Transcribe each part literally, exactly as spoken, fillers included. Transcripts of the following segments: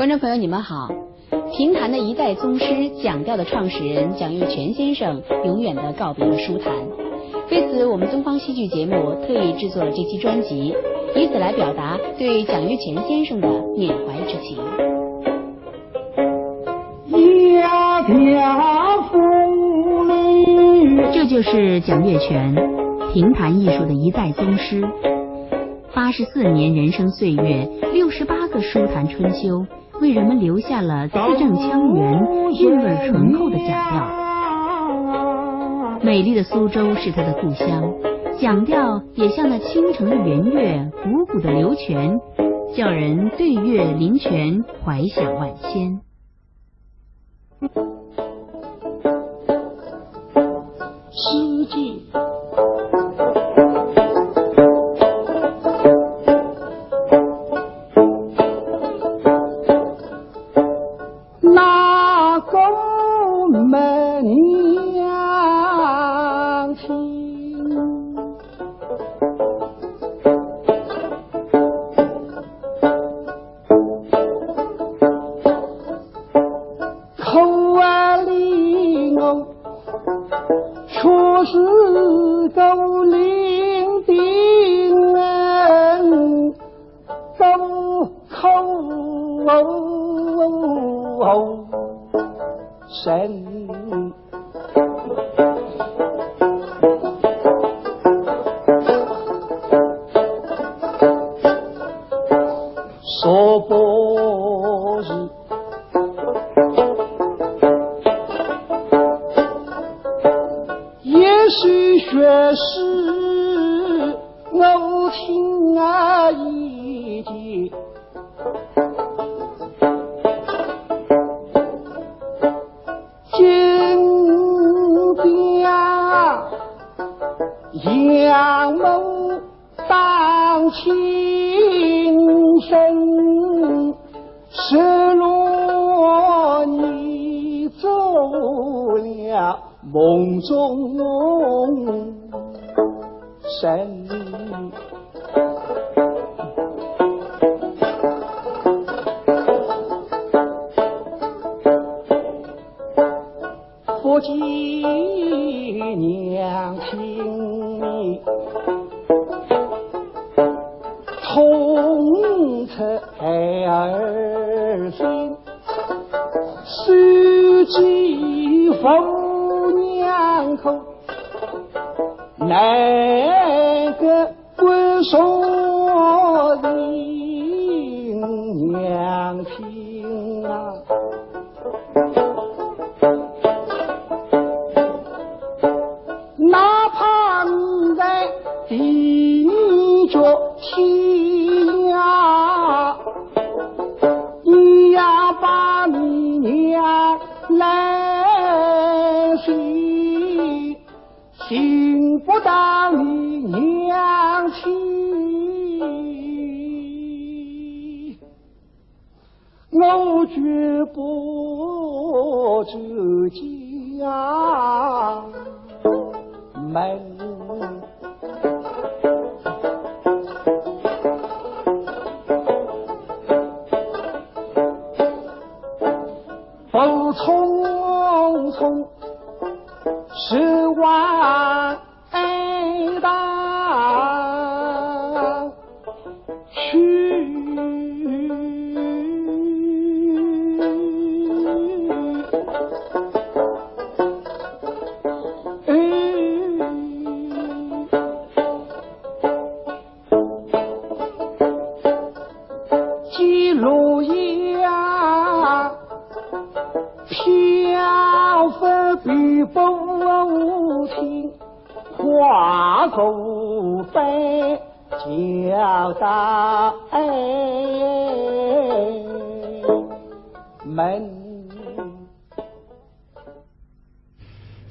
观众朋友，你们好。评弹的一代宗师蒋调的创始人蒋月泉先生永远地告别了书坛，为此，我们东方戏剧节目特意制作了这期专辑，以此来表达对蒋月泉先生的缅怀之情。这就是蒋月泉，评弹艺术的一代宗师。八十四年人生岁月，六十八个书坛春秋，为人们留下了字正腔圆、韵味醇厚的蒋调。美丽的苏州是他的故乡，蒋调也像那倾城的圆月，汩汩的流泉，叫人对月临泉，怀想万千。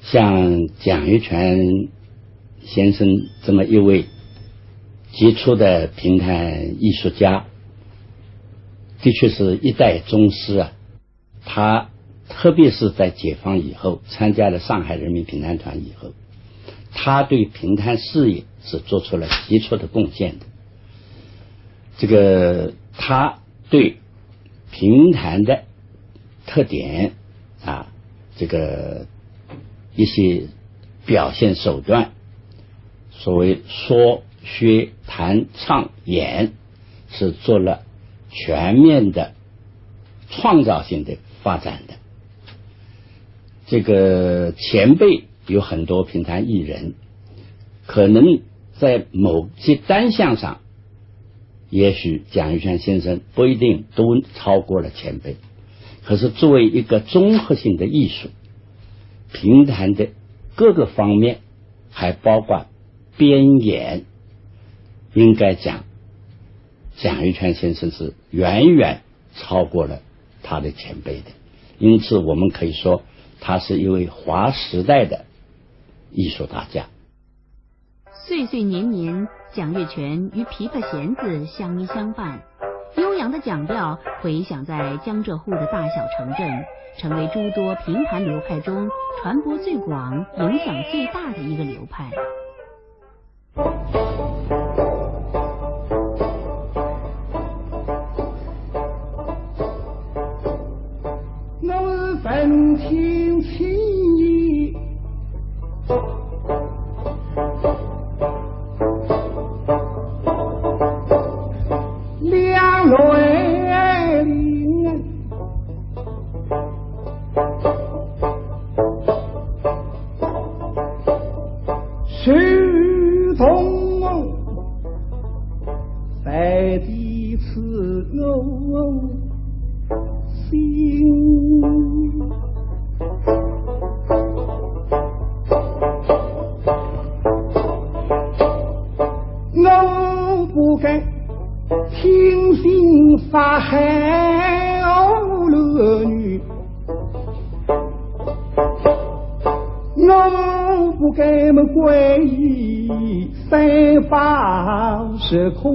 像蒋月泉先生这么一位杰出的评弹艺术家，的确是一代宗师啊。他特别是在解放以后，参加了上海人民评弹团以后，他对评弹事业是做出了杰出的贡献的。这个他对评弹的特点啊，这个一些表现手段，所谓说、学、弹、唱、演，是做了全面的创造性的发展的。这个前辈有很多评弹艺人，可能在某些单项上，也许蒋玉泉先生不一定都超过了前辈，可是作为一个综合性的艺术，评弹的各个方面，还包括编演，应该讲，蒋玉泉先生是远远超过了他的前辈的。因此，我们可以说，他是一位划时代的艺术大家。岁岁年年，蒋月泉与琵琶弦子相依相伴，悠扬的蒋调回响在江浙沪的大小城镇，成为诸多评弹流派中传播最广、影响最大的一个流派。我闻听清意，两泪零。 谁同我在彼此我心？我不敢 听信法海无论女，我不敢么归依三宝是空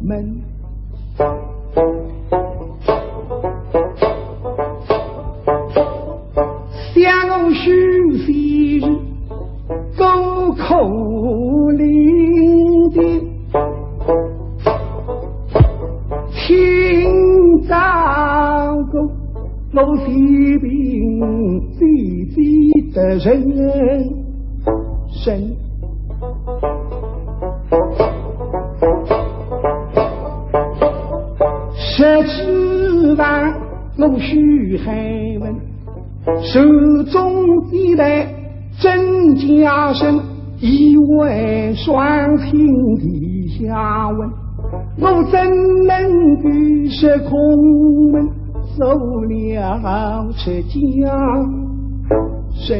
门。想我许仙 孤苦伶仃，清早个我西平姐姐的人生。十指望我许仙门， 手中提来真假身，一问双亲地下问，我怎能够是空门，做了出家人？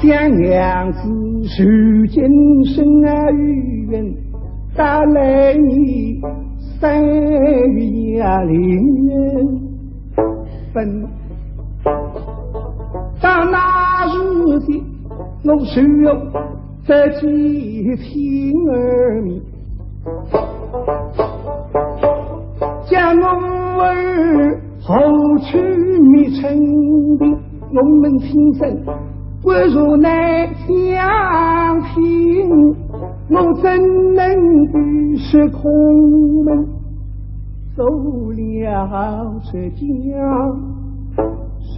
想娘子受尽深啊，有缘 带来你三月零分。到那时节，我手在提亲儿面，叫我儿 何处觅春的，我们亲生不如难相亲，我怎能够是空门做了出家人？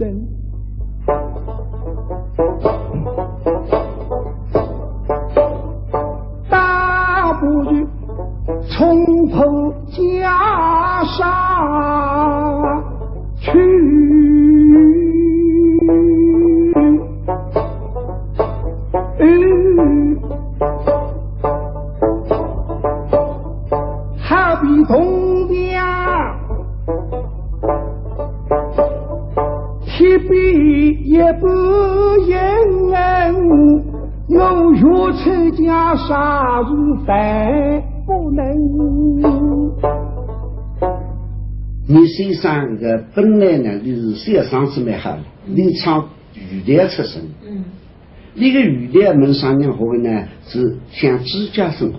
大不如冲破 袈裟去。好比铜墙，铁壁也不言，我欲出家啥时办？ 不能。你先生搿个本来呢，伊是小嗓子蛮好的，伊唱豫调出身。嗯。伊个豫调门上人好个呢，是像朱家生。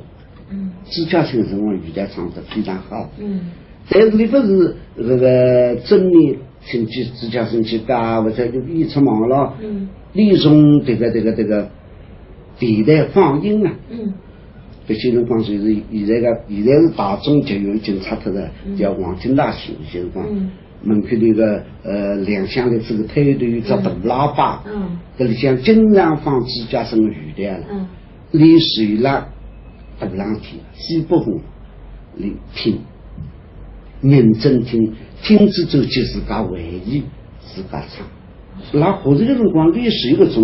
嗯。朱家生辰光豫调唱得非常好。嗯。但是伊勿是搿个正面请去朱家生去教，或者伊出忙了，嗯。伊从这个，这个，这个电台放映啊，嗯。搿歇辰光就是现在个，现在是大众教育已经拆脱了，嗯。叫黄金大学，就是讲，嗯。门口头个，呃，两厢头搿个推头有只大喇叭，嗯。搿里向经常放朱家生个序调了。嗯。俚坐辣大浪天，西北风，俚听，认真听，听仔之后就自家回忆，自家唱。 辣学习个辰光，俚是一个种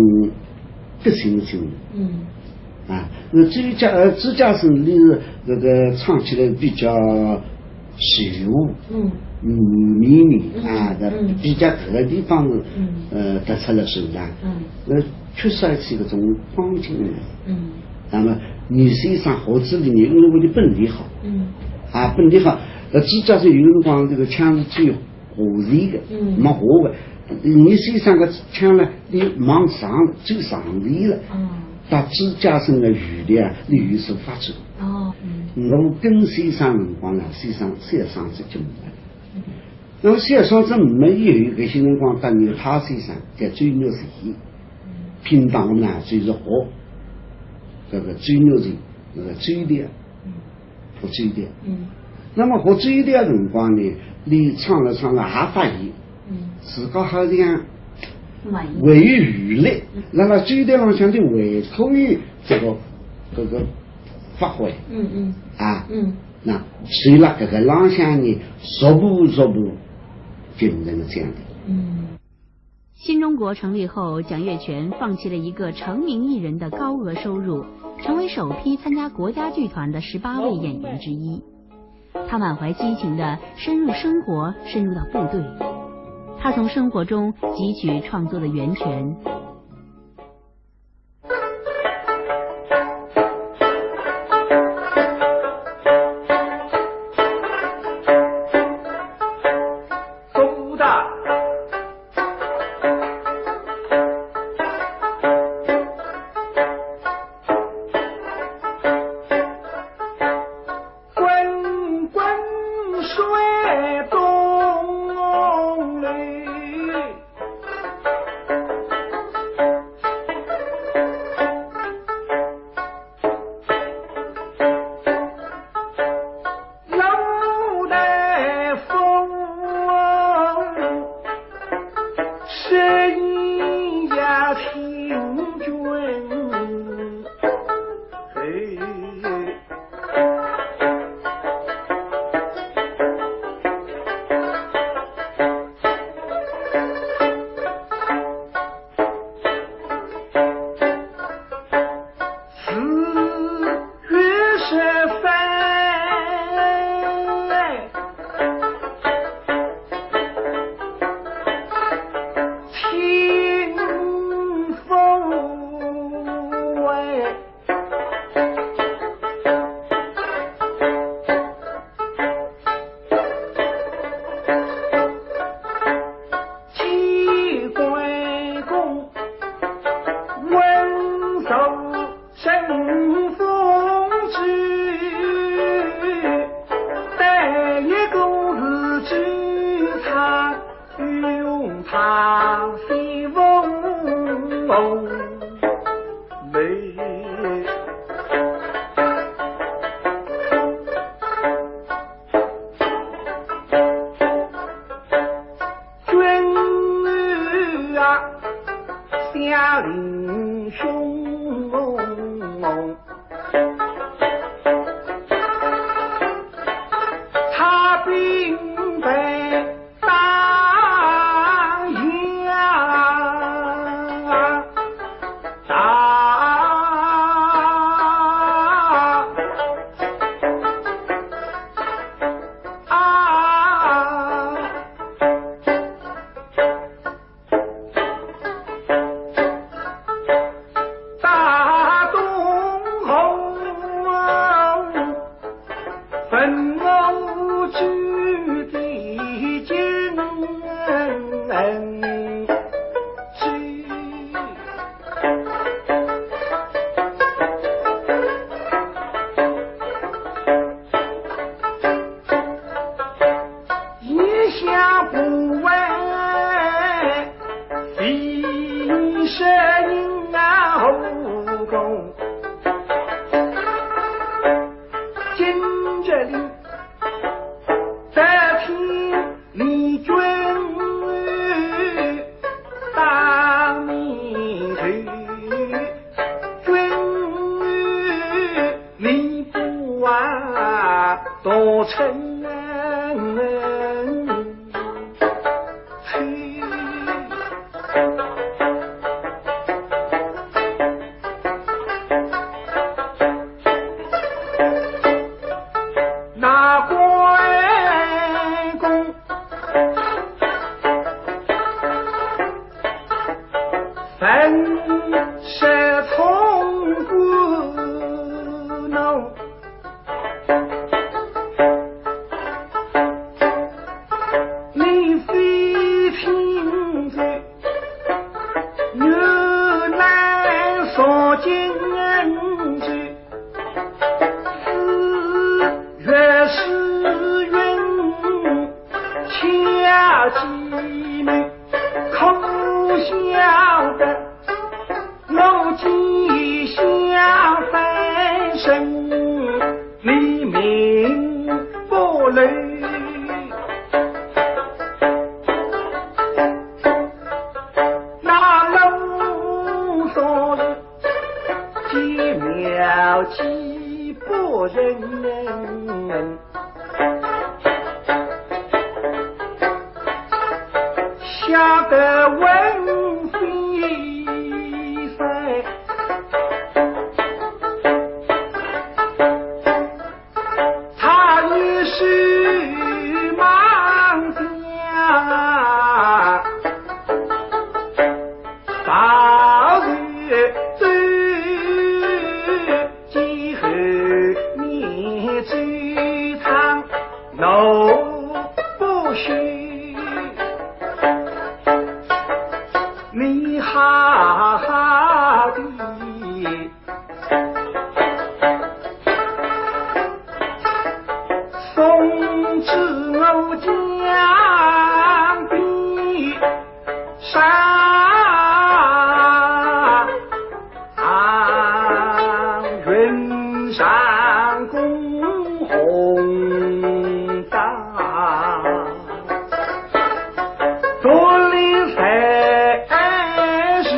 个性情。嗯。啊，那朱家，呃，朱家生俚是搿个唱起来比较柔和，嗯。软绵绵啊，嗯，嗯。比较搿个地方是，嗯。呃，突出了首长。嗯。那缺少一些搿种方劲个人。嗯。那么，倪先生学子里面，因为俚本领好。嗯。啊，本领好，呃，朱家生有辰光搿个腔是最 和弦个，嗯。蛮和个。倪先生个腔呢，俚往上，走上调了。嗯。但朱家生个语调啊，俚有所发展。哦，嗯。我跟先生辰光呢，先生小生子就没了。嗯。那么小生子没以后，搿歇辰光搭倪个太先生叫周玉泉，嗯。拼档呢，就是学搿个周玉泉，搿个周调。嗯。 学周调。嗯。那么学周调辰光呢，俚唱了唱了也发现，嗯。自家好像蛮有，还有余力，嗯。辣辣周调浪向头还可以搿个，搿个发挥。嗯，嗯。啊，嗯。那所以辣搿个浪向呢，逐步逐步形成了这样的。嗯。 新中国成立后，蒋月泉放弃了一个成名艺人的高额收入，成为首批参加国家剧团的十八位演员之一。他满怀激情地深入生活，深入到部队。他从生活中汲取创作的源泉。 滚滚水东流。 老大风，声音呀听君。嘿。 四月十三，清风哎。 见关公，问候春风之，但一个是朱常用他西风红梅。 君啊，下令兄，他兵备打呀打。 啊，那关公本是充军奴，你非听者，原来所见之。 四月时运，巧计谋，可晓得我计下翻身，黎明不露。那路上 见妙计不成，吓得魂飞魄散。 他一时忙下，到处走，几后面追上路不休。你哈哈的 送至我江边上，云上公红。 大。独立在是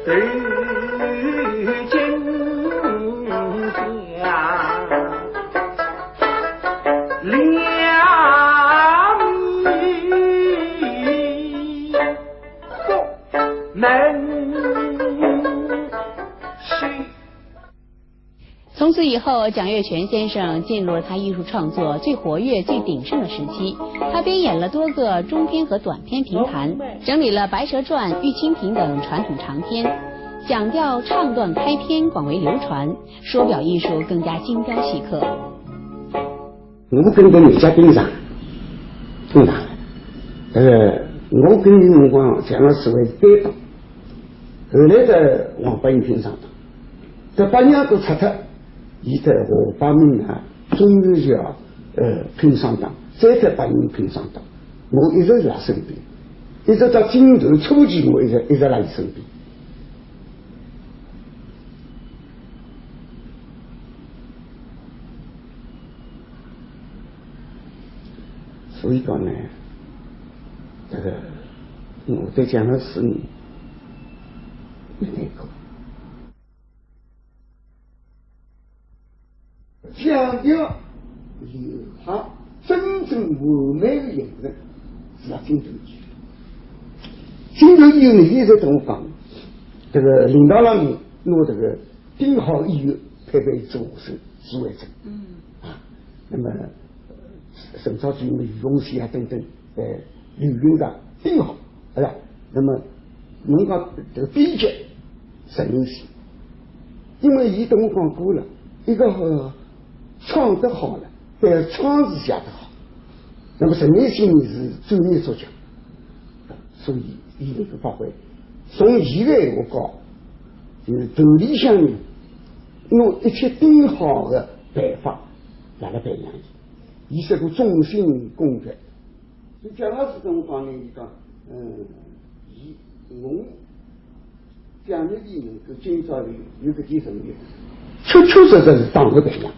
对镜下，两米不能是。 从此以后，蒋月泉先生进入了他艺术创作最活跃、最鼎盛的时期。他编演了多个中篇和短篇评弹，整理了《白蛇传》《玉蜻蜓》等传统长篇，蒋调唱段开篇广为流传，说表艺术更加精雕细刻。我跟个人家平常，平常，呃，我跟伊辰光，像是为搭档，后来的王八一拼双档，搿八年都拆脱，伊在河北民乐啊，中原界啊，呃，拼双档，再在八一拼双档，我一直辣身边，一直到京剧初期，我一直，一直辣伊身边。 所以讲呢，这个我对蒋老师呢，没那个。讲究流派，真正完美的形成是辣京剧里。京剧里呢，一直跟我讲，这个领导让你拿这个 顶好的演员配备一只和声，是为真。嗯。啊，那么，呃，陈朝基、于凤喜啊等等，呃，刘云达顶好，对吧？那么，侬讲这个编剧，陈立新，因为伊跟我讲过了，一个好，唱得好了，但是唱词写得好。那么陈立新呢是专业作家，所以伊能够发挥。从现在我讲， 就是头里向呢，拿一切顶好的办法辣辣培养伊，伊是个终身功课。所以蒋老师跟我讲呢，伊讲，嗯，伊，侬，蒋月泉能够今朝有，有搿点成就，确确实实是党的培养，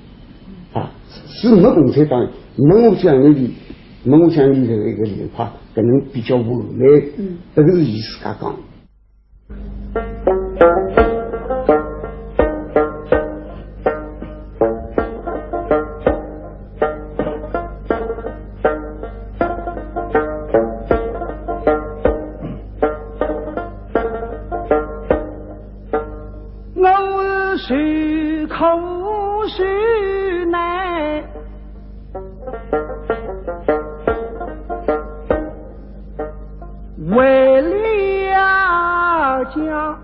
啊，是没共产党，没我蒋月泉，没我蒋月泉搿个流派，可能比较完美，嗯。这个是伊自家讲的。受苦受难为了家，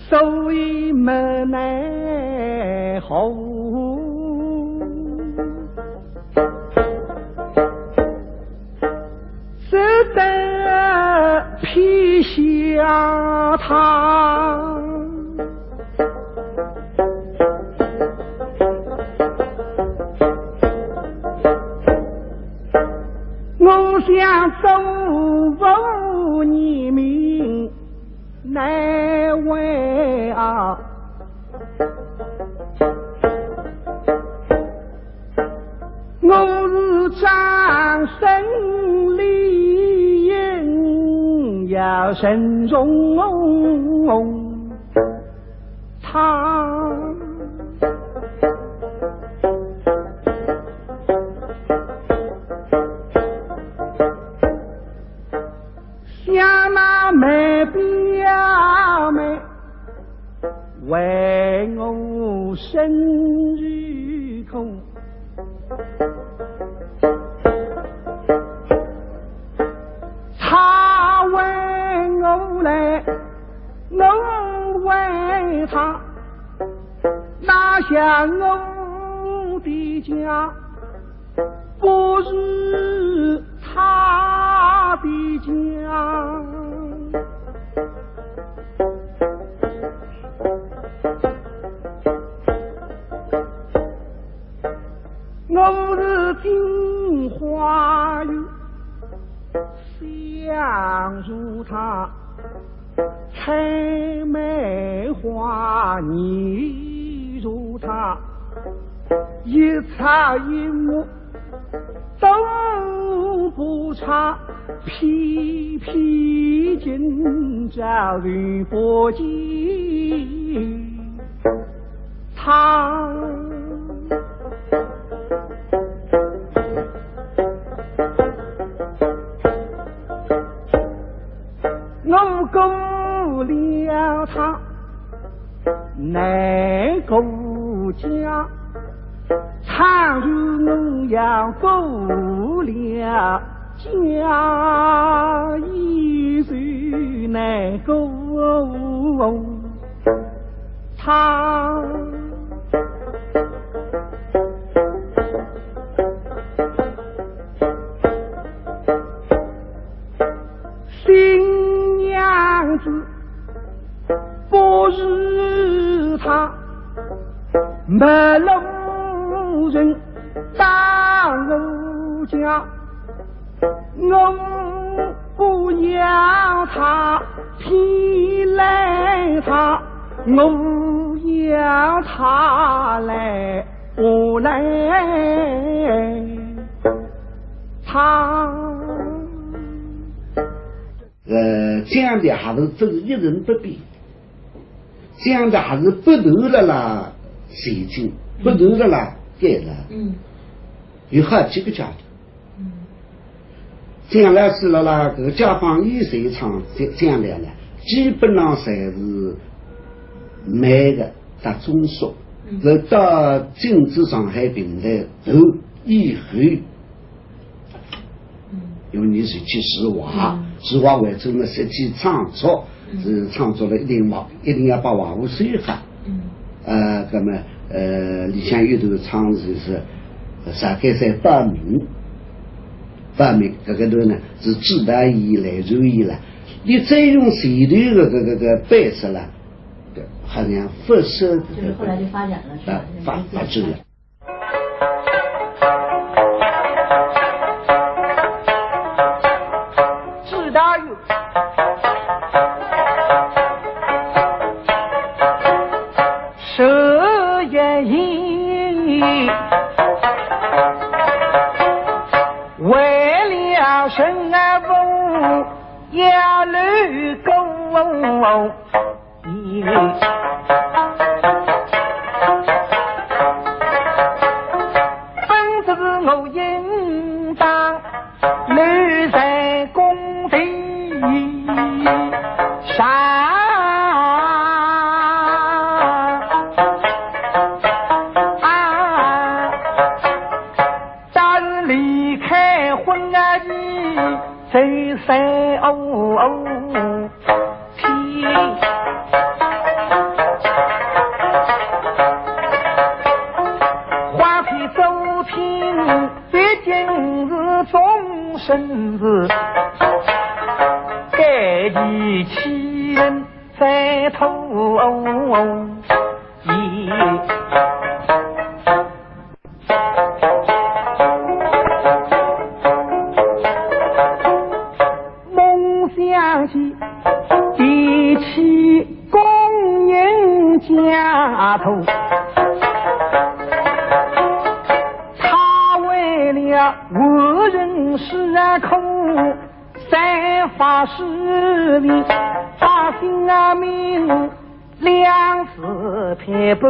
所以没奈何。 只得撇下他。我想祖父年迈难为啊， 我是张生理应要慎重他。想那梅表妹 为我生日苦。他为我来，我为他，哪像我的家 不是他的家。我是金花玉，镶入他 采梅花，你如他，一草一木都不差，偏偏今朝遇不见他。 我过了他难过家，倘若我要过了家，也是难过 他。新娘子不是他，没路人到我家。 我不要他，偏赖他，我要他来，我来他。呃，讲的还是真一成不变，讲的还是不断的啦前进，不断的啦改了。嗯。有好几个阶段。 嗯。蒋老师辣辣搿个解放以前唱，蒋，蒋介石呢，基本上侪是慢个搭中速，嗯。搿到进入上海评弹头以后，嗯。因为伊是去实话，嗯。实话为主呢，实际创作， 是创作了一定要，一定要把话务说好。嗯。呃，那么，呃，里向有段唱是，是，呃，上海山报名，报名，搿个段呢，是指导伊、来传伊了。你再用前头个搿个，搿个背诗了，好像不是搿个，就是后来就发展了，是吧？啊，发，发展了。 知道有十言意，为了生活要留个 本是我应当留在工地。哦哦，天，花天酒地，毕竟是众生事，该其欺人再吐也。 梦想起第七工人家头，他为了无人是苦，在法事里把性命两次撇不。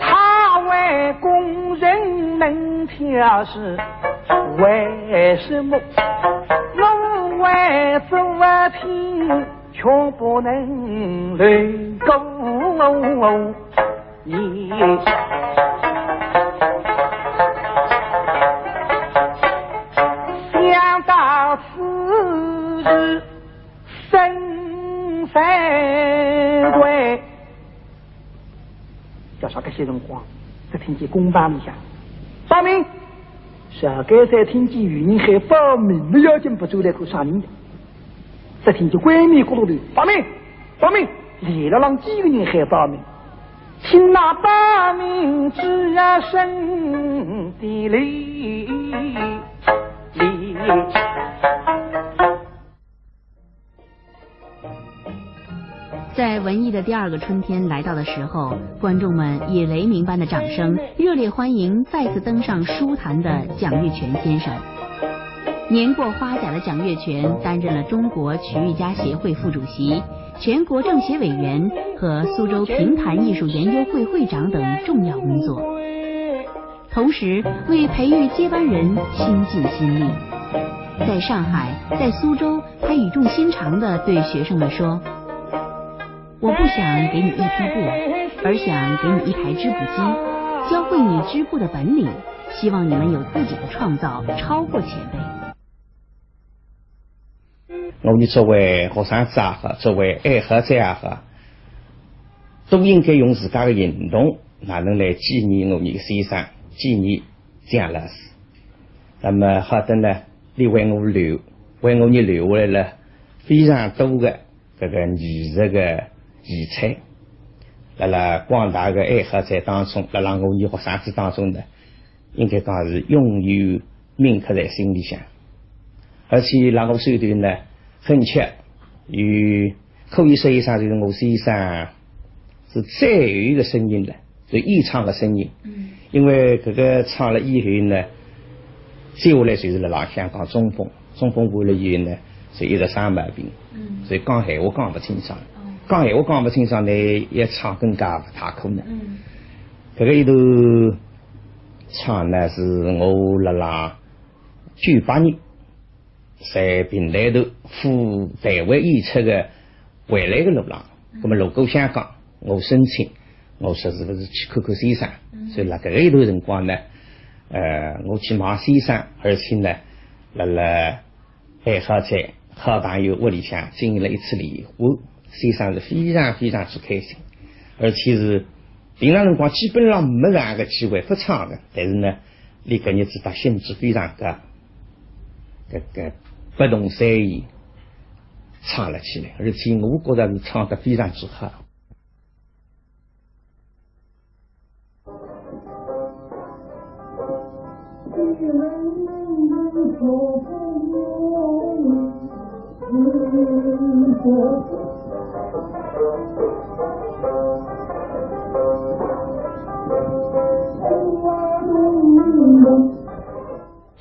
他为工人能跳是为什么？我为做天却不能留过你。想到此事， 心生愧。叫啥？搿歇辰光，只听见公房里向，报名。小刚才听见有人喊报名，没要紧，勿转来看啥人的。只听见闺蜜咕噜噜，报名，报名，连了浪几个人喊报名，听那报名之声的哩哩。 在文艺的第二个春天来到的时候，观众们以雷鸣般的掌声，热烈欢迎再次登上书坛的蒋月泉先生。年过花甲的蒋月泉担任了中国曲艺家协会副主席、全国政协委员和苏州评弹艺术研究会会长等重要工作。 同时为培育接班人倾尽心力。在上海，在苏州，他语重心长地对学生们说：“我不想给你一匹布，而想给你一台织布机，教会你织布的本领，希望你们有自己的创造，超过前辈。” 我伲作为学生子也好，作为爱好者也好，都应该用自家个行动，哪能来纪念我伲个先生，纪念蒋老师。那么好得呢，伊为我留，为我伲留下来了非常多个搿个艺术个遗产，辣辣广大个爱好者当中，辣辣我伲学生子当中呢， 应该讲是永远铭刻在心里向。而且辣我手头呢，很巧，有可以说一声就是我先生是最后一个声音了，就演唱个声音。因为搿个唱了以后呢，接下来就是辣辣香港中风，中风完了以后呢，就一直生毛病，所以讲闲话讲勿清爽，讲闲话讲勿清爽呢，要唱更加勿大可能。搿个一段 唱呢是我辣辣九八年在评弹团赴台湾演出个回来个路浪，葛末路过香港，我申请，我说是勿是去看看先生？所以辣搿个一段辰光呢，呃，我去望先生，而且呢，辣辣 还好在好朋友屋里向进行了一次联欢，先生是非常非常之开心，而且是平常辰光基本上没啥个机会勿唱个，但是呢，伊搿日子搭兴致非常高，搿个不动声色唱了起来，而且我觉得是唱得非常之好。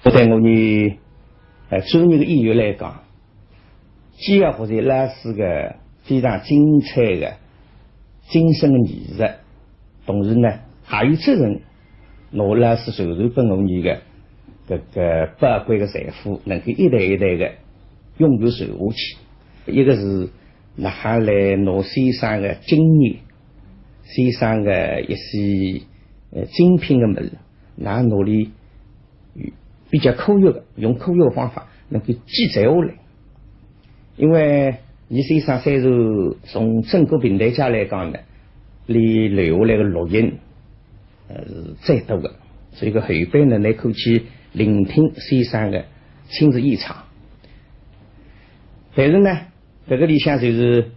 对我伲，呃，专业个演员来讲，既要学习老师个非常精彩个精神个艺术，同时呢，还有责任，拿老师传授拨我伲个搿个宝贵个财富，能够一代一代个永远传下去。一个是哪哈来拿先生个经验，先生个一些呃，精品个物事，㑚拿俚比较科学个，用科学个方法能够记载下来。因为倪先生虽然从整个评弹界来讲呢，俚留下来个录音，呃，是最多个，所以讲后辈呢，乃可去聆听先生个亲自演唱。但是呢，搿个里向就是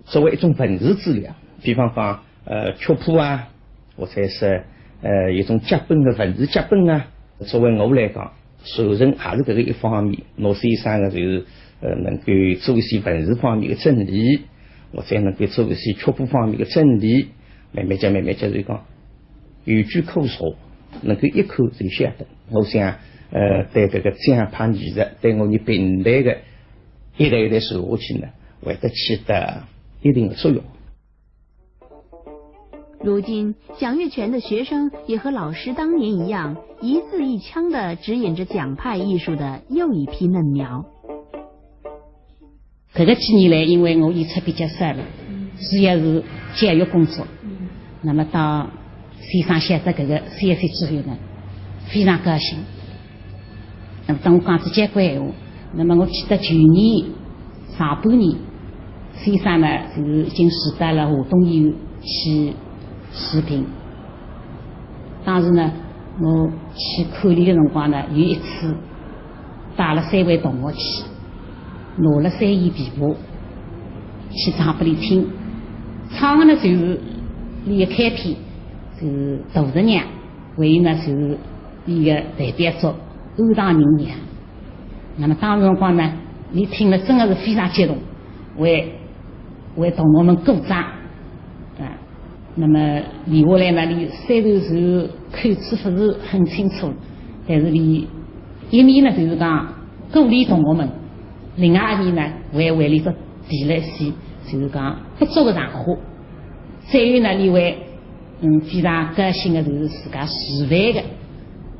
作为一种文字资料，比方讲，呃，曲谱啊，或者是，呃，一种脚本个文字脚本啊，作为我来讲，传承还是搿个一方面，拿先生个就是，呃，能够做一些文字方面个整理，或者能够做一些曲谱方面个整理，慢慢叫，慢慢叫，就讲有据可查，能够一看就晓得。我想，呃，对搿个讲派艺术，对我们评弹个一代一代传下去呢，会得起到一定的作用。如今，蒋月泉的学生也和老师当年一样，一字一腔地指引着蒋派艺术的又一批嫩苗。搿个几年来，因为我演出比较少了，主要是教育工作。那么当先生晓得搿个消息之后呢，非常高兴。那么当我讲出交关闲话，那么我记得去年上半年，先生呢，就是已经住到了华东医院去治病。当时呢，我去看俚个辰光呢，有一次带了三位同学去，拿了三弦琵琶去唱拨俚听。唱个呢，就是俚个开篇，就是杜十娘，还有呢，就是俚个代表作《安唐人娘》。那么当时辰光呢，俚听了真个是非常激动，为为同学们鼓掌啊。那么俚下来呢，俚虽然是口齿勿是很清楚，但是俚一面呢，就是讲鼓励同学们，另外一面呢，还为俚笃提了一些，就是讲不足个场化。再有呢，俚还，嗯，非常高兴个，就是自家示范个，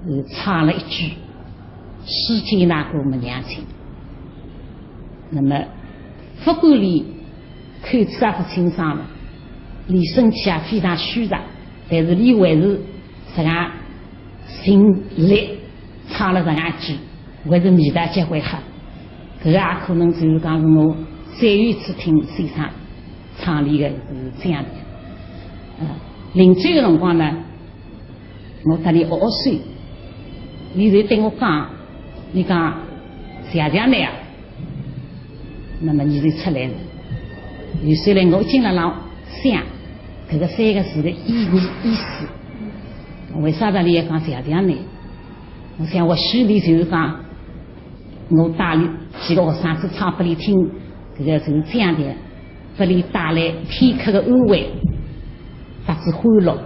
呃，唱了一句“世间那个没娘亲”。那么，不管俚口齿也勿清爽了，俚身体也非常虚弱，但是俚还是实梗尽力唱了实梗一句，还是味道交关好。搿个也可能就是讲是我最后一次听先生唱俚个就是这样的。呃，临走个辰光呢，我搭俚握握手，俚就对我讲，俚讲：“谢谢倷啊。”那么俚就出来了。有时来我经常辣想，搿个三个字的意义意思，为啥道理要讲谢谢倷？我想或许俚就是讲，我带几个学生子唱拨俚听，搿个就是这样的，拨俚带来片刻的安慰，搭仔欢乐。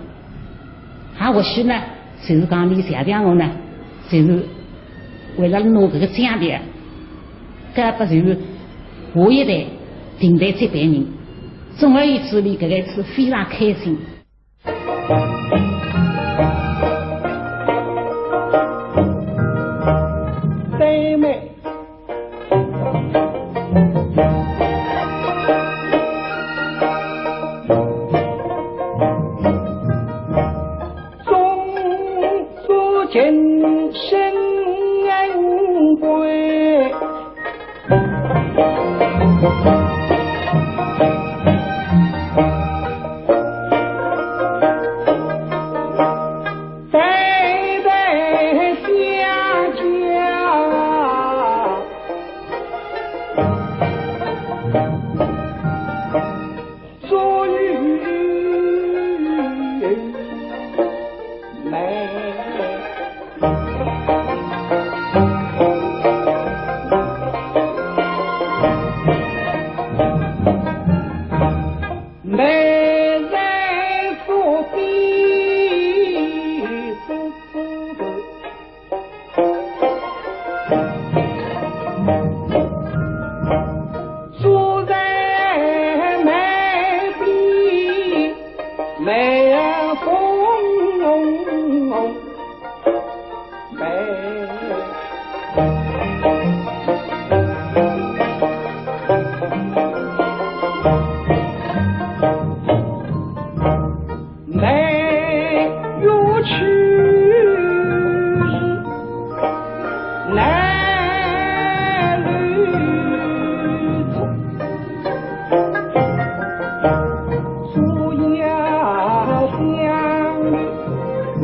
也或许呢，就是讲俚谢谢我呢，就是为了拿搿个奖励，交拨就是下一代评弹接班人。总而言之，俚搿个一次非常开心。对没？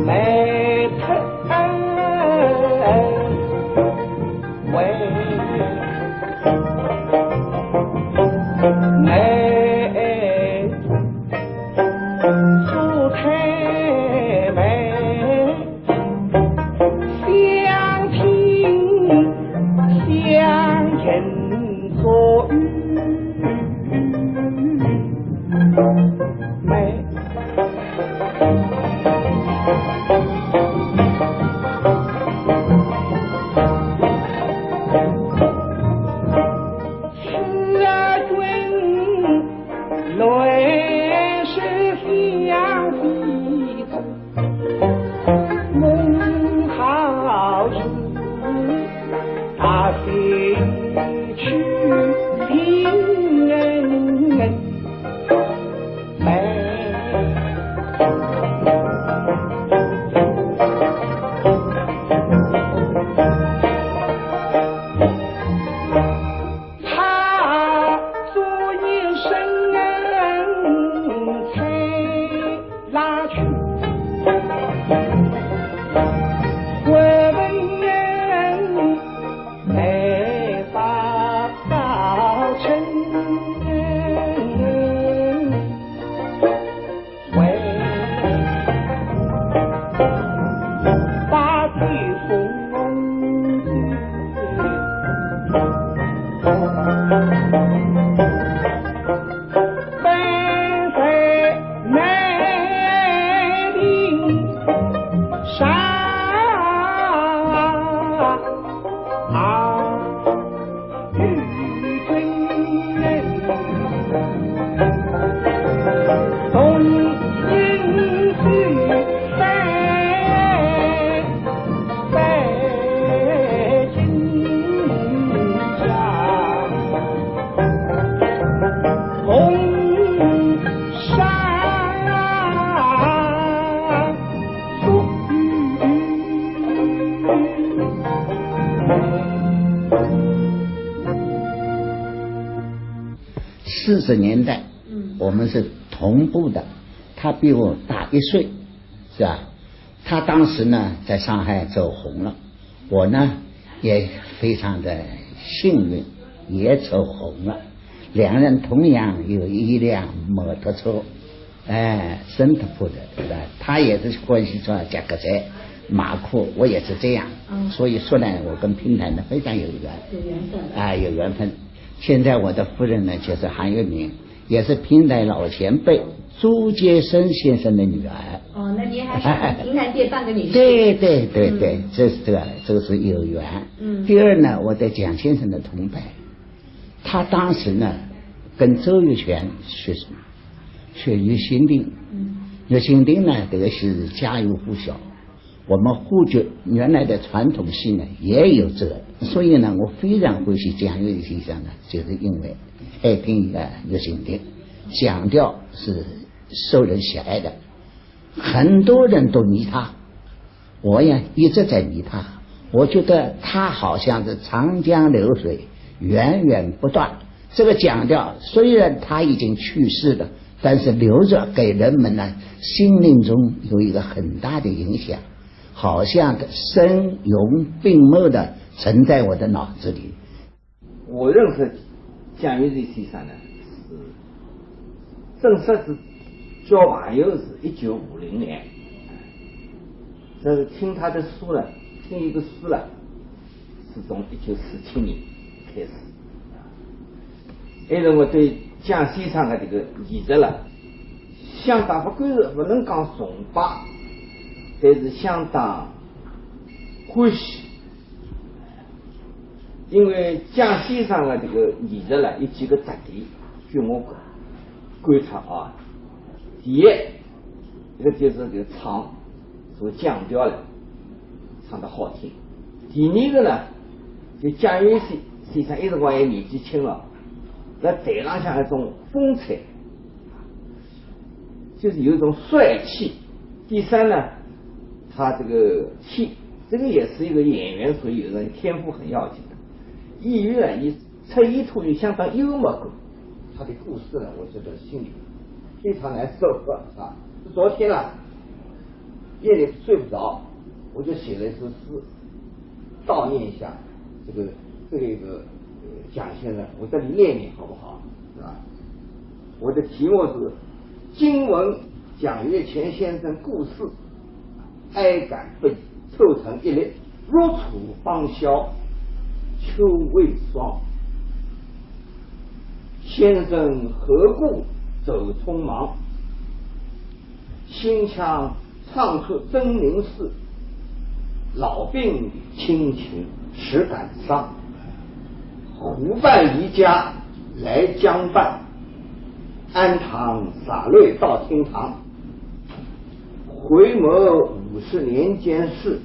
哎，太妹，哎，祝太妹，相亲相认做妹。 四十年代，嗯，我们是同步的，他比我大一岁，是吧？他当时呢，在上海走红了，我呢，也非常的幸运，也走红了。两人同样有一辆摩托车，哎，桑塔纳的，对吧？他也是欢喜穿夹克衫、马裤，我也是这样。嗯。所以说呢，我跟评弹呢非常有缘。有缘分。啊，有缘分。现在我的夫人呢，就是韩月明，也是评弹老前辈朱杰生先生的女儿。哦，那您还是评弹界半个女婿。对，对，对，对，嗯。这是这个，这个是有缘。嗯。第二呢，我在蒋先生的同辈，他当时呢，跟周玉泉学什么？学《玉蜻蜓》。嗯。《玉蜻蜓》呢，这个是家喻户晓。我们沪剧原来的传统戏呢，也有这个，所以呢，我非常欢喜蒋月泉先生呢，就是因为爱听，呃，《玉蜻蜓》，蒋调是受人喜爱的，很多人都迷他。 我也一直在迷他，我觉得他好像是长江流水，源源不断。这个蒋调虽然他已经去世了，但是留着给人们呢，心灵中有一个很大的影响，好像深永并茂的存在我的脑子里。 我认识蒋月泉先生呢，是正式是交朋友是一九五零年，但是听他的书了，听一个书了，是从一九四七年开始。因为我对蒋先生的这个艺术了，相当不敢说，不能讲崇拜，但是相当欢喜。 因为蒋先生的这个艺术了，有几个特点，据我观察啊，第一，这个就是这个唱，所讲调了，唱得好听。第二个呢，就蒋月泉先生一辰光也年纪轻了，辣台浪向一种风采， 就是有一种帅气。第三呢，他这个气，这个也是一个演员所有的天赋很要紧的，演员呢，伊出演脱口相当幽默感。他的故事呢，我觉得心里非常难受啊。昨天啊，夜里睡不着，我就写了一首诗，悼念一下这个这个一个呃蒋先生，我这里念念好不好？是吧？我的题目是《今闻蒋月泉先生故事》，哀感不已，凑成一联。若楚方萧，秋未霜。先生何故走匆忙？ 新腔唱出真名字，老病亲情实感伤。胡伴移家来江畔，安堂洒泪到厅堂。回首五十年间事，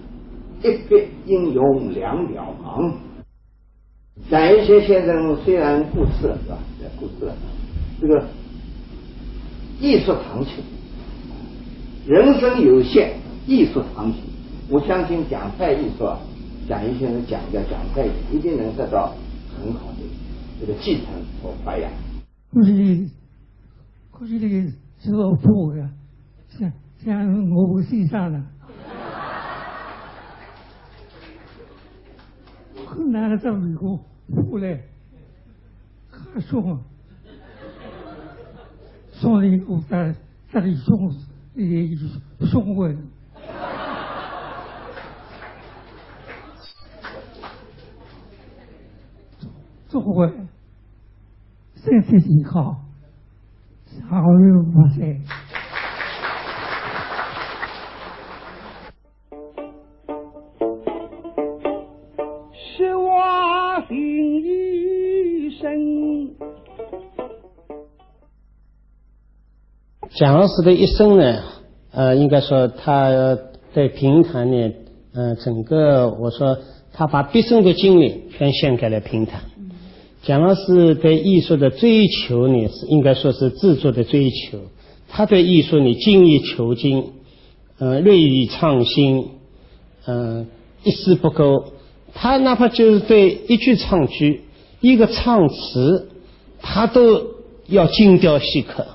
一别英雄两渺茫。 蒋月泉先生虽然过世了，是吧？过世了，这个艺术长青，人生有限，艺术长青。我相信蒋派艺术啊，蒋月泉先生讲的蒋派艺术一定能得到很好的这个继承和发扬。估计，估计这个是我父呀，像像我先生了。 拿了这么一个布来，还送，送了一个在这里送，也送回来。送回来，身体挺好，长命百岁。 是我心一生。蒋老师的一生呢，呃，应该说他对评弹呢，呃，整个我说他把毕生的精力全献给了评弹。蒋老师对艺术的追求呢，是应该说是执着的追求。他对艺术呢，精益求精， 呃，锐意创新，呃，一丝不苟。他哪怕就是对一句唱句、一个唱词，他都要精雕细刻。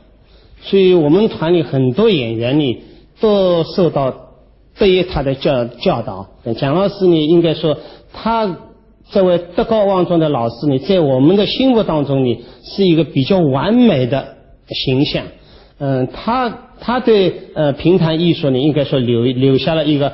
所以我们团里很多演员呢，都受到对于他的教教导。蒋老师呢，应该说他 这位德高望重的老师呢，在我们的心目当中呢，是一个比较完美的形象。嗯，他他对呃评弹艺术呢，应该说留留下了一个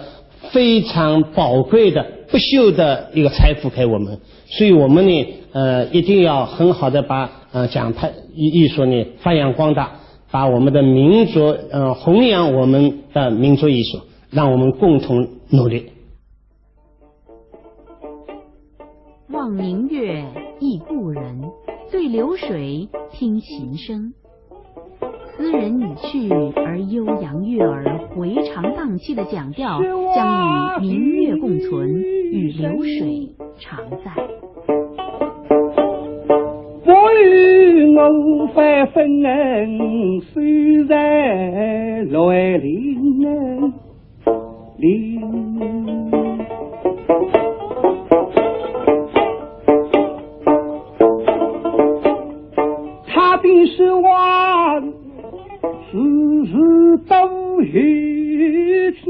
非常宝贵的、不朽的一个财富给我们。所以我们呢，呃，一定要很好的把呃讲派艺艺术呢发扬光大，把我们的民族呃弘扬我们的民族艺术，让我们共同努力。 望明月，忆故人，对流水听琴声。斯人已去，而悠扬悦耳、回肠荡气的蒋调，将与明月共存，与流水常在。不与我分身，守在乱林。 里。他的说话时时都有天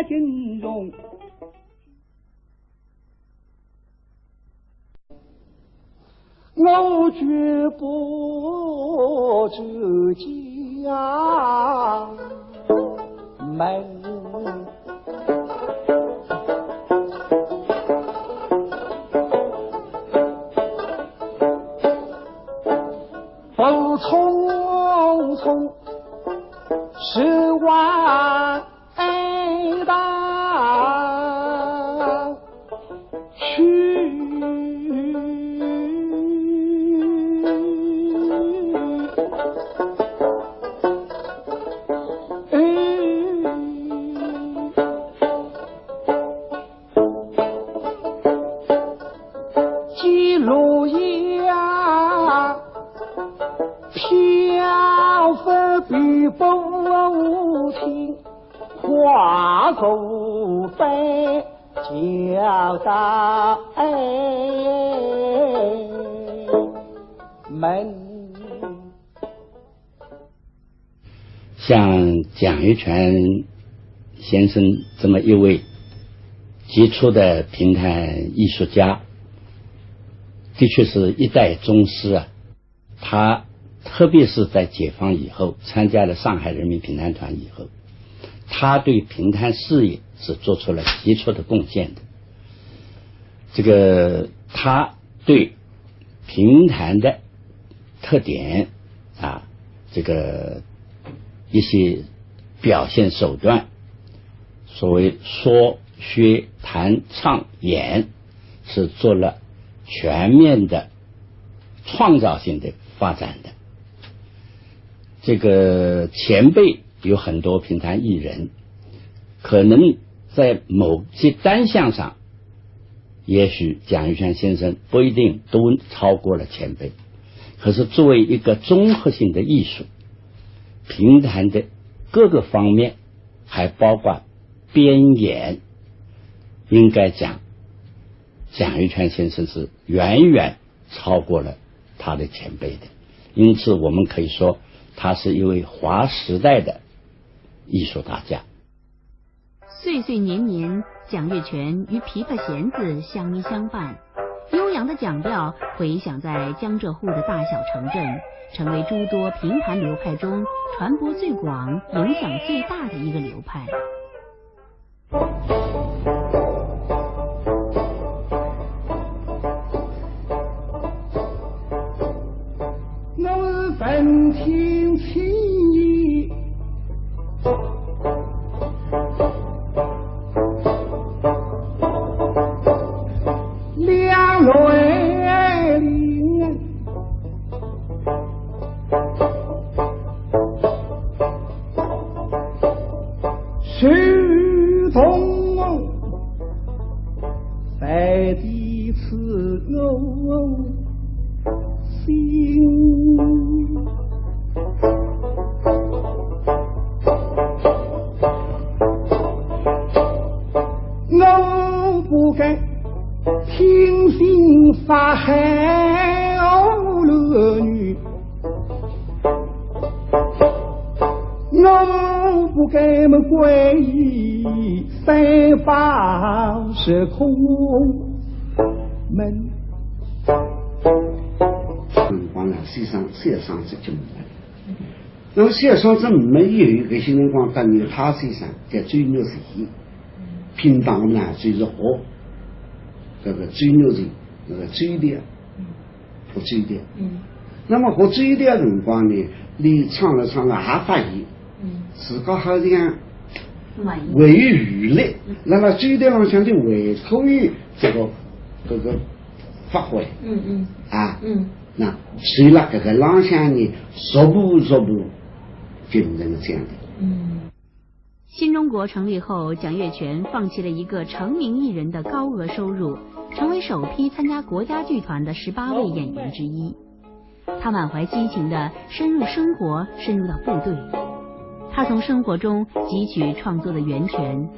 真容。 我绝不走家门。不匆匆，是晚 哀悼去。记录呀，飘忽比不清。 花果般交代门。像蒋月泉先生这么一位杰出的评弹艺术家，的确是一代宗师啊。他特别是在解放以后，参加了上海人民评弹团以后，他对评弹事业是做出了杰出的贡献的。这个他对评弹的特点啊，这个一些表现手段，所谓说、学、弹、唱、演，是做了全面的创造性的发展的。这个前辈有很多评弹艺人，可能在某些单项上，也许蒋月泉先生不一定都超过了前辈，可是作为一个综合性的艺术，评弹的各个方面，还包括编演，应该讲，蒋月泉先生是远远超过了他的前辈的。因此，我们可以说，他是一位划时代的艺术大家。岁岁年年，蒋月泉与琵琶弦子相依相伴，悠扬的蒋调回响在江浙沪的大小城镇，成为诸多评弹流派中传播最广、影响最大的一个流派。辰光呢，先生，先生这就没了。那么先生这没有，搿些辰光搭有他先生叫周玉泉，拼档呢，就是学搿个周玉泉，搿个周调，学周调。那么学周调辰光呢，伊唱了唱了也发现，自家好像还有余力，那么周调浪向就还可以这个，这个发挥。啊，那所以呢，搿个浪向呢，逐步逐步形成了这样的。新中国成立后，蒋月泉放弃了一个成名艺人的高额收入，成为首批参加国家剧团的十八位演员之一。他满怀激情地深入生活，深入到部队。他从生活中汲取创作的源泉。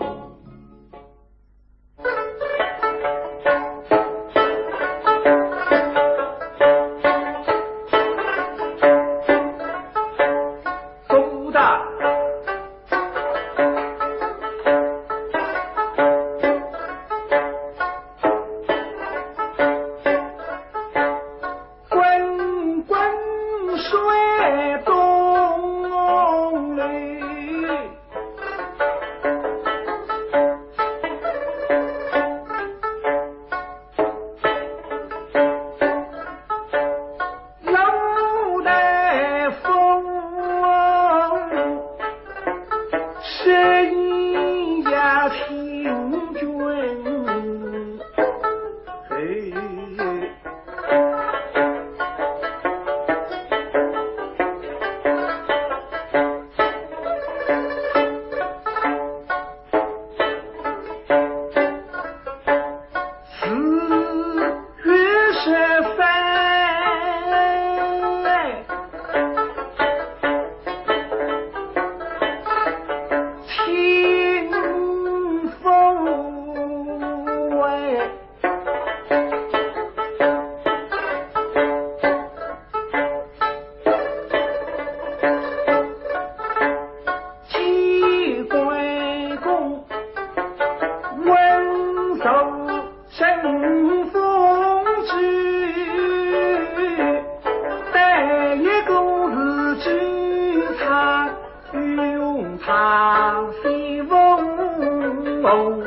红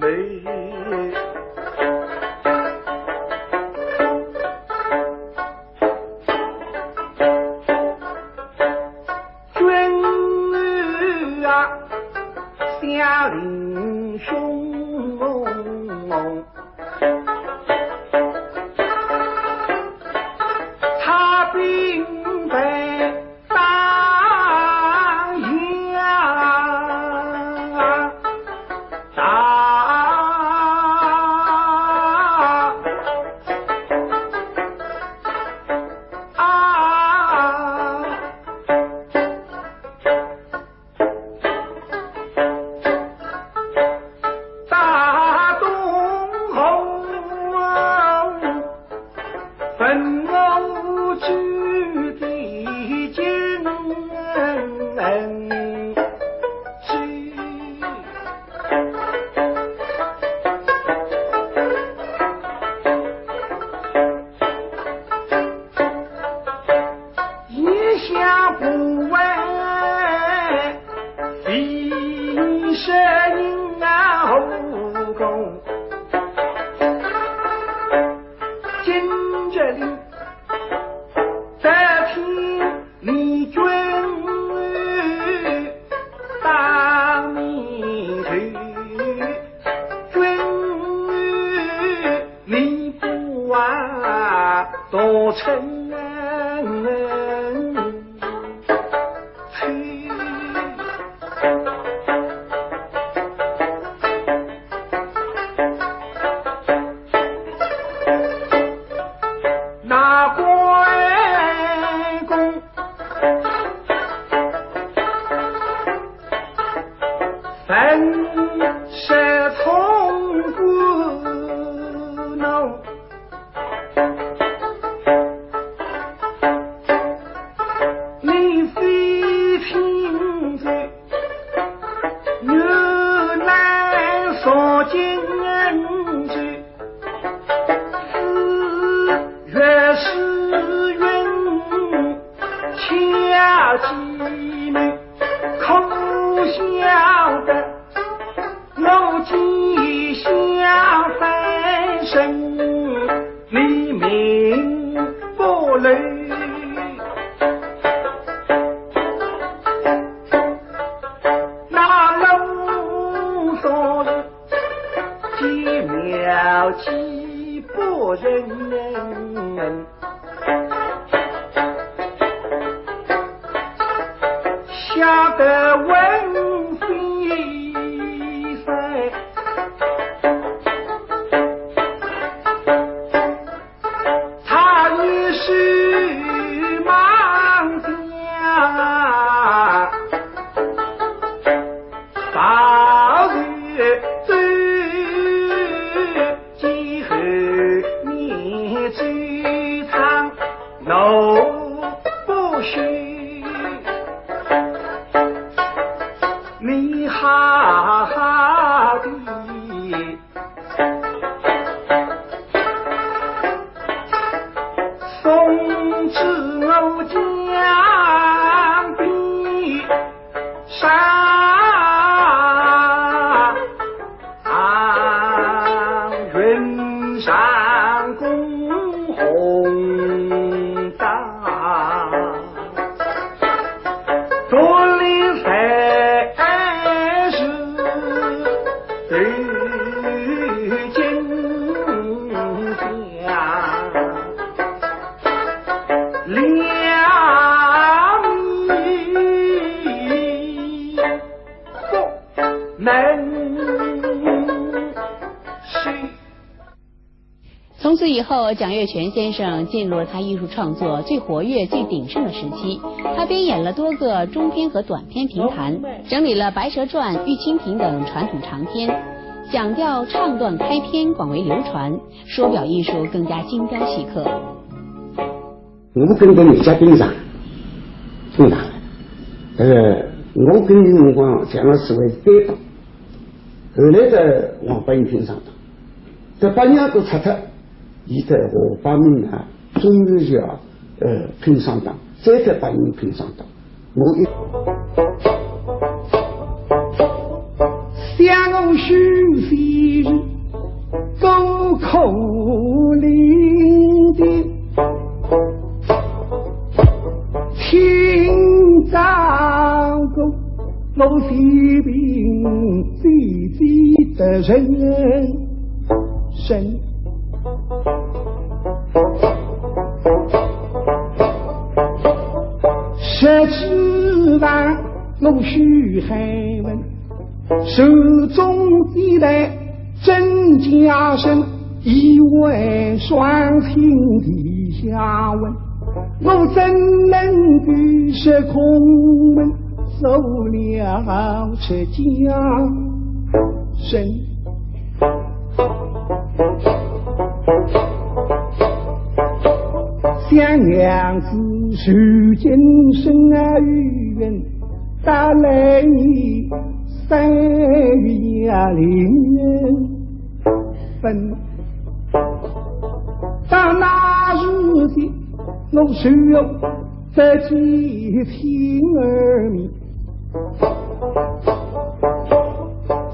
梅。君啊，下令兄，他兵在 当阳大。大东侯，分我主的金枝。一下不为非是人啊，后宫今这里得听你君当面去，君 你不啊多嗔气。那关公 三十重鼓弄，你非听着，原来所见之。 四月时运，巧计谋，可晓得我计下翻身，你命不留。那路上 见妙计不仁，吓得魂飞散。 他一时忙下，早日走，今后你走长路不许，你好好地 送至我江边上，云上共红灯。 独立才是对今天两米不能 从此以后，蒋月泉先生进入了他艺术创作最活跃、最鼎盛的时期。他编演了多个中篇和短篇评弹，整理了《白蛇传》《玉蜻蜓》等传统长篇，蒋调唱段开篇广为流传，说表艺术更加精雕细刻。我跟着人家拼上，拼上了。呃，我跟伊辰光，蒋老师为是单档，后来的王八一拼上档。 搿八年都拆脱，伊在河北民啊，终于就要，呃，拼上档，再在八年拼上档。我一想我许仙是孤苦伶仃，清早个我心病姐姐得人参。十指望我许仙问， 手中提来真假身，一问双亲地下问，我怎能够是空门做了出家人？想娘子如今身啊有缘， 带来你三月零分。到那时节，我只有这几天而已，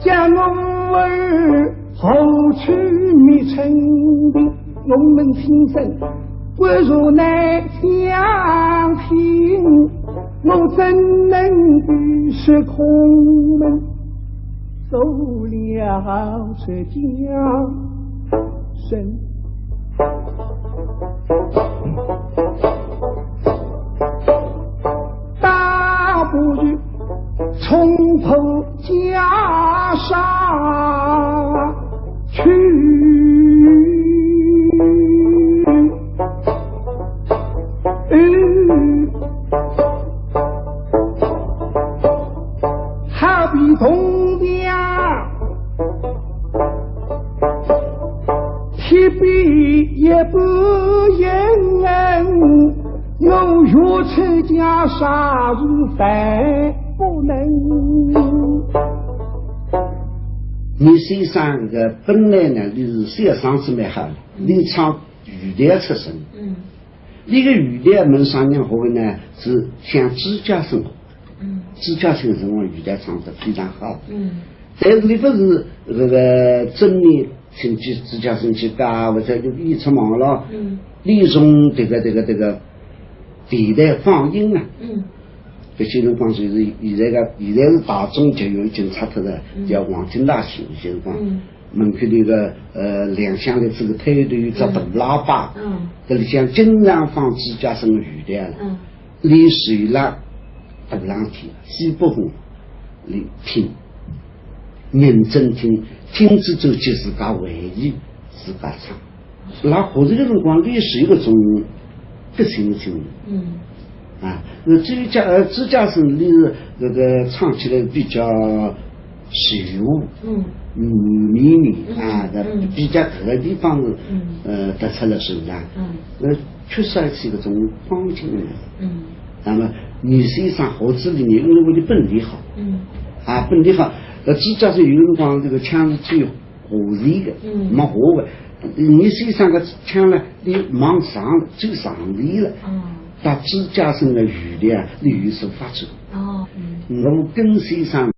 叫我儿 何处觅春的？我们亲生骨肉难相亲，我怎能够是空门做了出家人？大不如冲破 袈裟去。好比铜墙铁壁也不言，我欲出家啥事万不能。 倪先生搿个本来呢，俚是小嗓子蛮好个，俚唱豫调出身。嗯。俚个豫调门上人学个呢，是像朱家生。嗯。朱家生搿辰光豫调唱得非常好。嗯。但是俚勿是搿个正面请去朱家生去教，或者就演出忙了，嗯。俚从迭个迭个迭个电台放映啊。嗯。 搿歇辰光就是现在个，现在是大众剧院已经拆脱了，嗯。叫黄金大戏，现在辰光。嗯。门口头个，呃，两厢的这个推头一只大喇叭，嗯。搿里向经常放朱家生的豫调。嗯。俚坐辣大浪天，西北风，俚听，认真听，听仔之后就自家回忆，自家唱。 辣学习个辰光，俚是一个种个性情。嗯。啊，那朱家，呃，朱家生俚是搿个唱起来比较柔和，嗯。软绵绵啊，嗯，嗯。比较搿个地方是，嗯。呃，突出了是吧？嗯。那缺少一些搿种方劲个。嗯。那么倪先生学子里面，因为我的本领好，嗯。啊，本领好，呃，朱家生有辰光搿个腔是最 和弦个，嗯。蛮和个。倪先生个腔呢，俚蛮上，最上调了。哦。搭朱家生的语调啊，俚有所发展。哦，嗯。我跟先生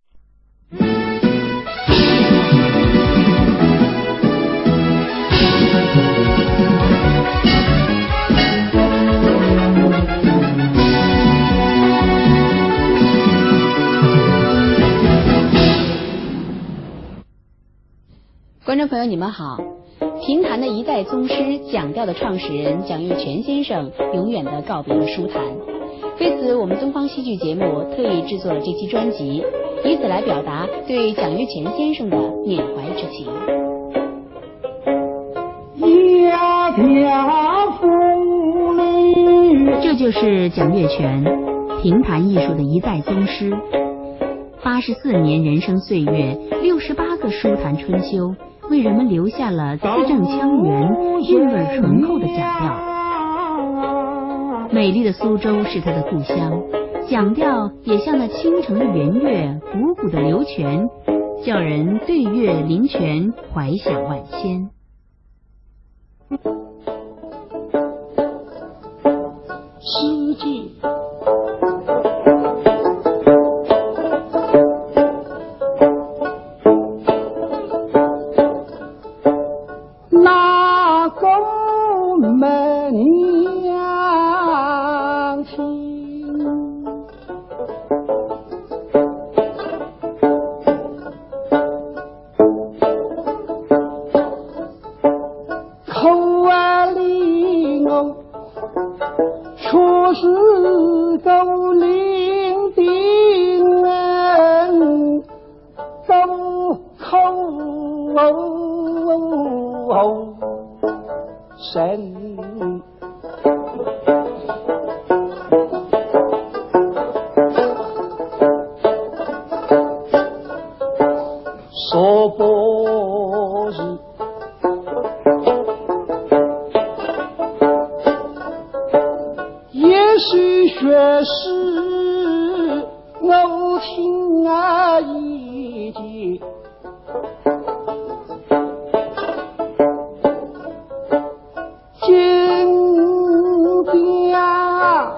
观众朋友，你们好。评弹的一代宗师蒋调的创始人蒋月泉先生永远地告别了书坛。为此，我们东方戏剧节目特意制作了这期专辑，以此来表达对蒋月泉先生的缅怀之情。这就是蒋月泉，评弹艺术的一代宗师。八十四年人生岁月，六十八个书坛春秋， 为人们留下了字正腔圆、韵味醇厚的蒋调。美丽的苏州是他的故乡，蒋调也像那倾城的圆月，汩汩地流泉，叫人对月临泉，怀想万千。世界哦，神。说不是，也许学是我听啊已经。 金家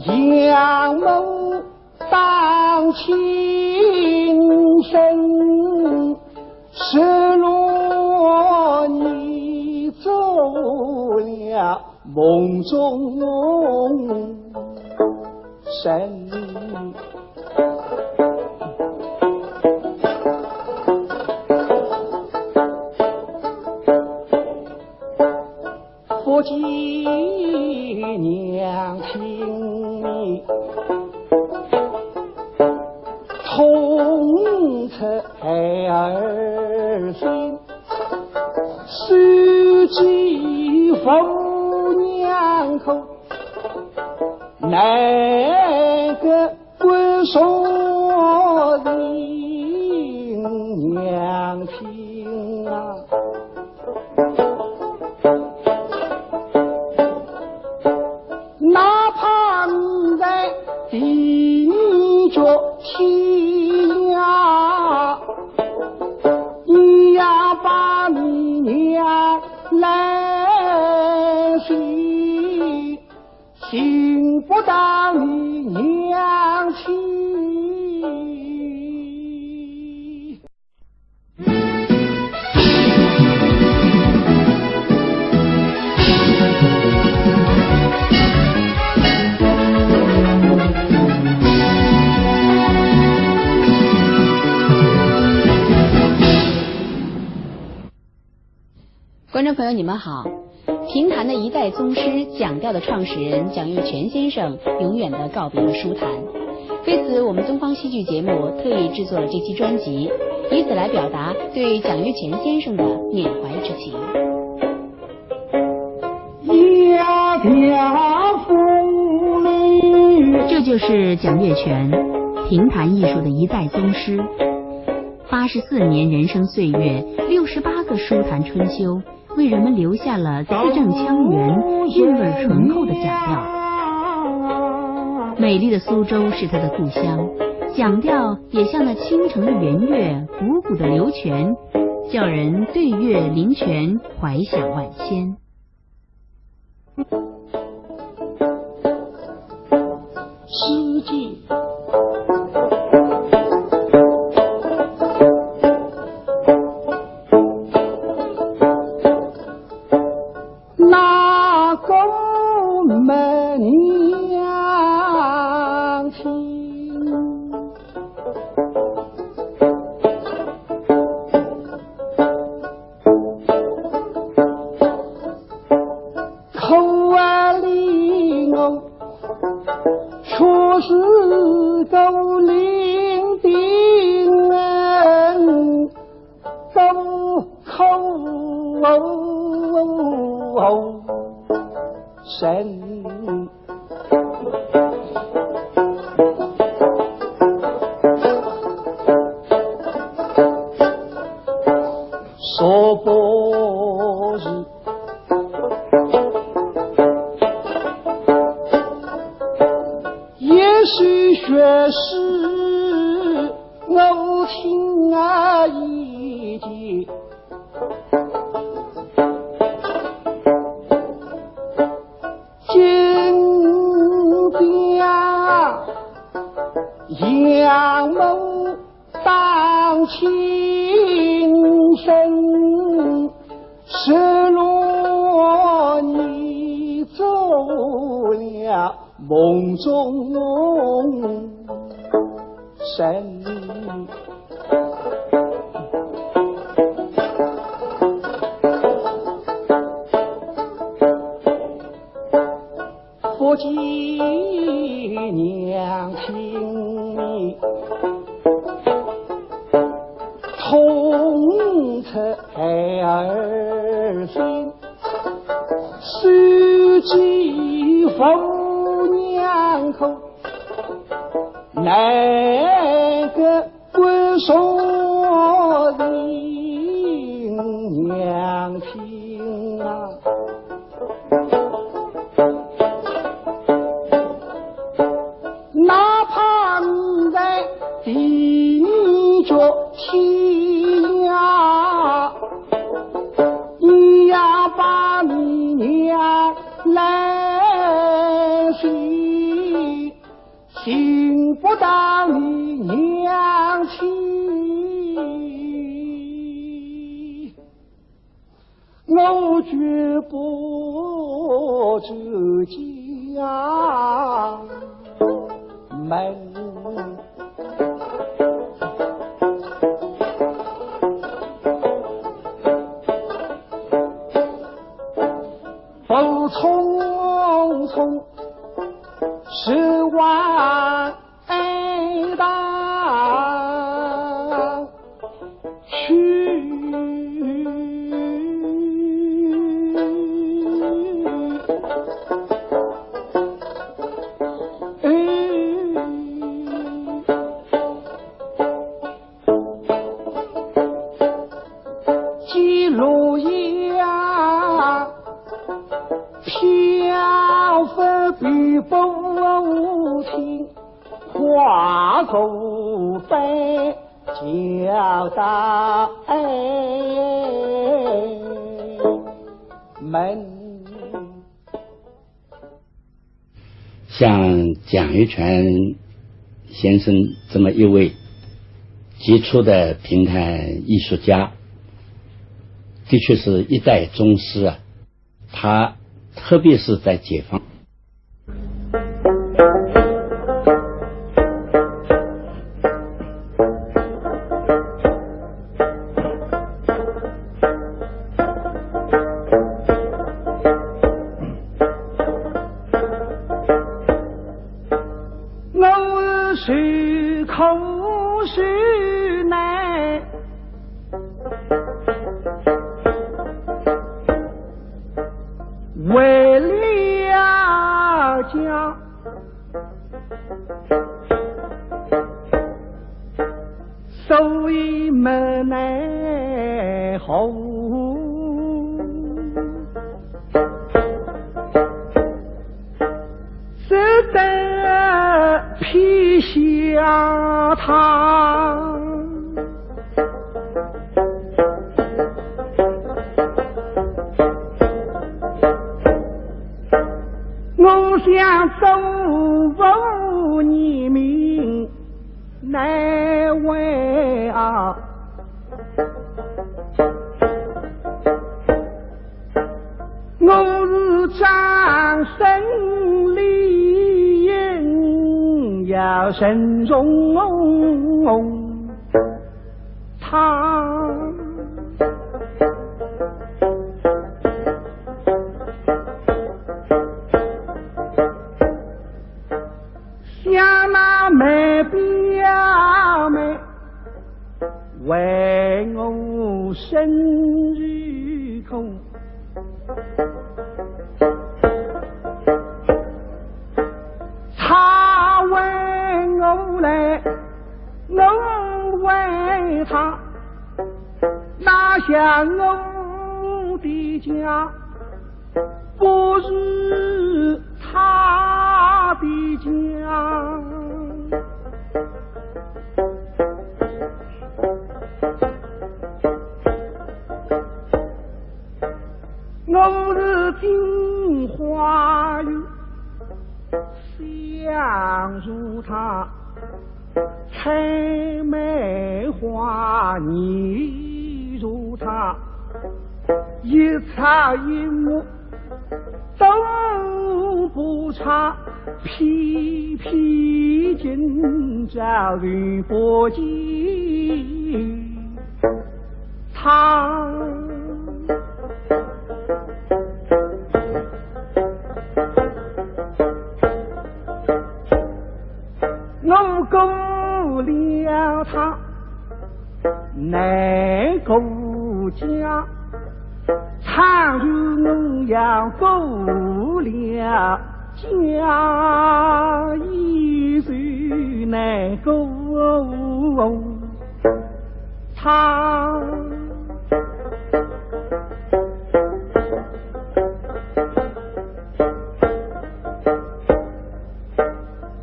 杨某当亲生，失落你走了梦中人。 不及娘亲痛彻孩儿心，思及父娘苦，难个 不说的娘亲啊，哪怕你在地脚天涯，也要把你娘来寻。 寻不到你娘亲。观众朋友，你们好。评弹的一代宗师蒋调的创始人蒋月泉先生永远地告别了书坛。为此，我们东方戏剧节目特意制作了这期专辑，以此来表达对蒋月泉先生的缅怀之情。这就是蒋月泉，评弹艺术的一代宗师。八十四年人生岁月，六十八个书坛春秋， 为人们留下了字正腔圆、韵味醇厚的蒋调。美丽的苏州是他的故乡，蒋调也像那倾城的圆月，汩汩地流泉，叫人对月临泉，怀想万千。 世界，哪个没娘亲？ 可怜我，却是孤零零，孤苦无人。 说不是，也许学是我听啊已经。 金家杨某当亲生，失落你走了梦中人。 不及娘亲痛出孩儿身，手指父娘口，那个不说人娘亲啊。 哪怕你在地脚天涯，你要把你娘来寻，寻不到你娘亲。 我绝不走家门。不匆匆，是晚 哀悼去。记录呀，飘忽比不清。 花果般交代门。像蒋月泉先生这么一位杰出的评弹艺术家，的确是一代宗师啊。 他特别是在解放。我是苦是难， 为了家，所以没奈何。 只得撇下他。我想祖父你命难违啊。 我是张生理应要慎重他。想那梅表妹 为我生日苦，他为我来，我为他，哪像我的家 不是他的家。我是金花玉，镶入他 采梅花易如他，一草一木都不差，偏偏今朝遇不见。 他。我顾了他，难顾家，倘若我要过了家，一时难过。 唱。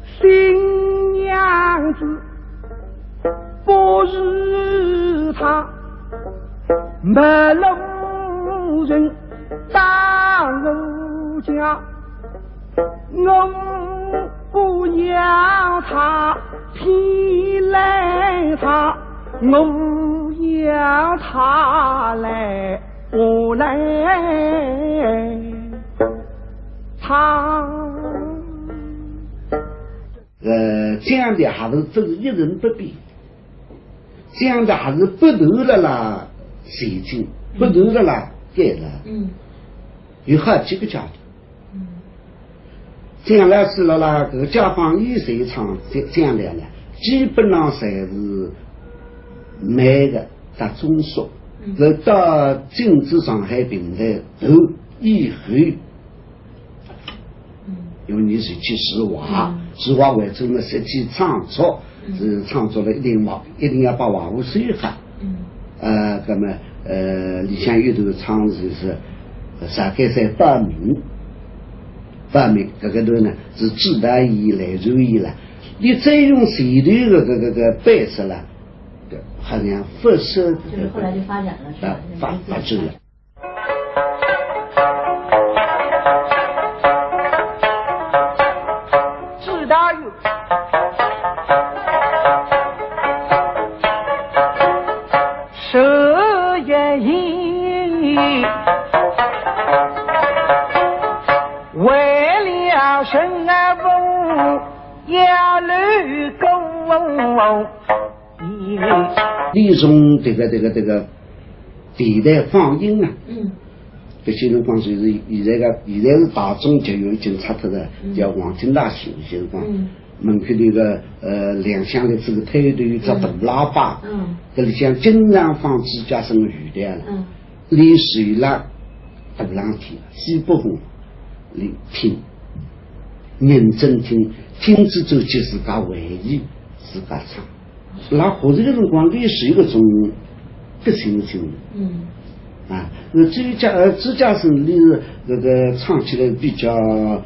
新娘子不是她，没路人到我家。 我不要她，偏来她，我要她来，我来她。呃，这样的还是真是一成不变。这样的还是不断的啦，前进，不断的啦，改了。嗯。有好几个阶段。 嗯。这样来说了啦，搿个解放以后唱这，这样来呢，基本上侪是慢个搭中速。嗯。搿到进入上海评弹头以后，嗯。因为你是去实话，嗯。实话为主嘛，实际创作，嗯。是创作了一定嘛，一定要把话务说好。 嗯。呃，那么，呃，里向有段唱就是，呃，上海山报名，报名，搿个段呢，是指导伊、来传伊了。你再用前头个搿个，搿个背出来，搿好像不是搿个，就是后来就发展了，是吧？啊，发，发展了。 知道有。是也已为了生活要路过。 你从这个，这个，这个电台放映啊，嗯。搿些辰光就是现在个，现在是大众节目已经拆脱了，嗯。叫黄金大戏，现在辰光，嗯。门口那个，呃，两厢的这个推头一只大喇叭，嗯。搿里向经常放朱家生的序列了。嗯。 伊坐辣大浪天，西北风，伊听，认真听，听仔之后自家回忆，自家唱。辣学习个辰光，伊是有搿种个心情。嗯。啊，那朱家，呃，朱家生伊是搿个唱起来比较柔，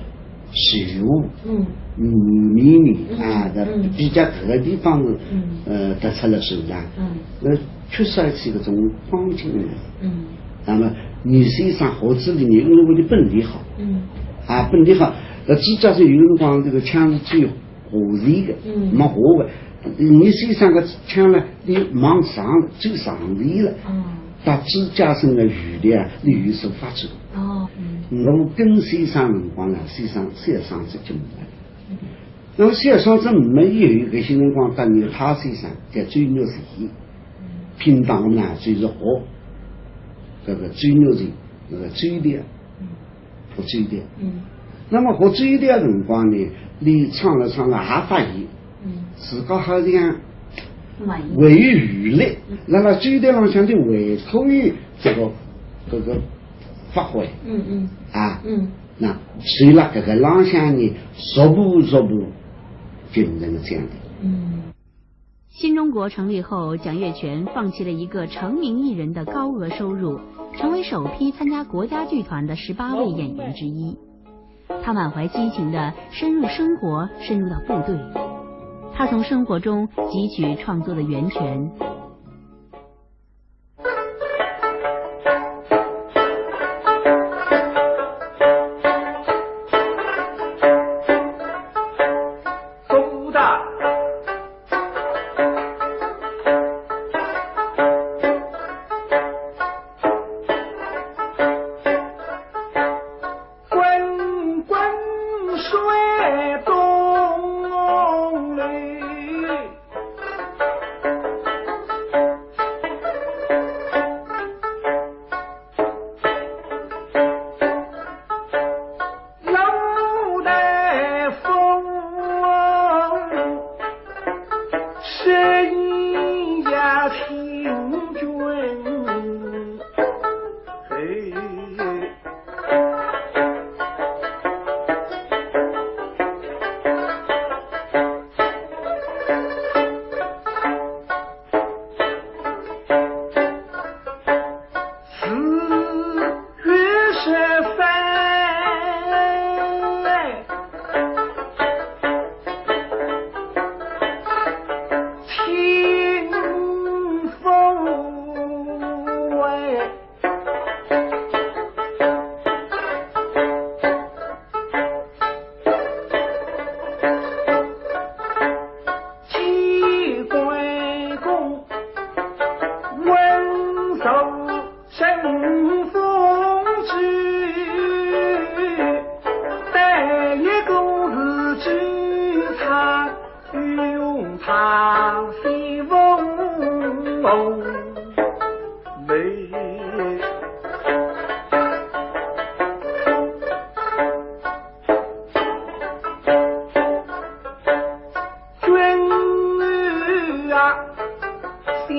嗯。软绵绵，嗯，啊，嗯。比较搿个地方是，嗯。呃，突出了手段。嗯。那 缺少一些搿种光景的。嗯。那么倪先生学子里面，因为我的本领好，嗯。啊，本领好，呃，朱家生有辰光这个腔是最和谐的，嗯。蛮和的。倪先生的腔呢，伊蛮上，最上里了。嗯。到朱家生的序列啊，伊有所发展。哦，嗯。我跟先生辰光呢，先生，先生是进步的。嗯。 那么小双子没有一个新辰光当年他先生叫周玉泉，嗯。拼档呢，就是学搿个周玉泉，搿个周调，嗯。学周调。嗯。那么学周调辰光呢，伊唱了唱了也发现，嗯。自家好像满意。还有余力，嗯。那么周调浪向的还可以这个，这个发挥。嗯，嗯。啊。嗯。 那所以啦，搿个浪向呢，逐步逐步变成了这样的。嗯。新中国成立后，蒋月泉放弃了一个成名艺人的高额收入，成为首批参加国家剧团的十八位演员之一。他满怀激情地深入生活，深入到部队。他从生活中汲取创作的源泉， 滚滚水东流。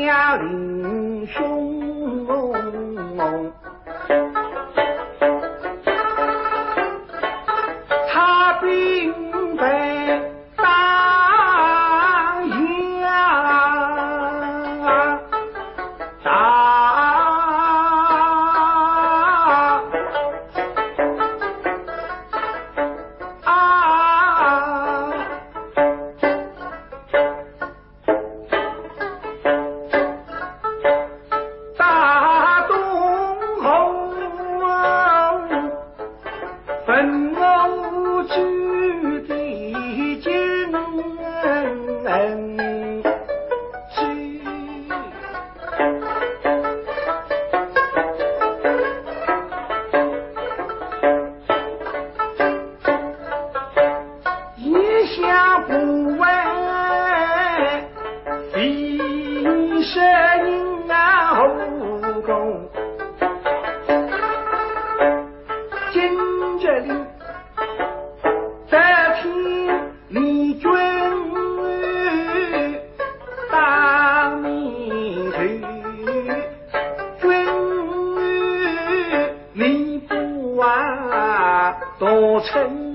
林兄，插兵在当阳。 大东侯，分我主的金枝。 一向不为非圣人啊，后宫今日里得听你君当面求，君 你不啊多成。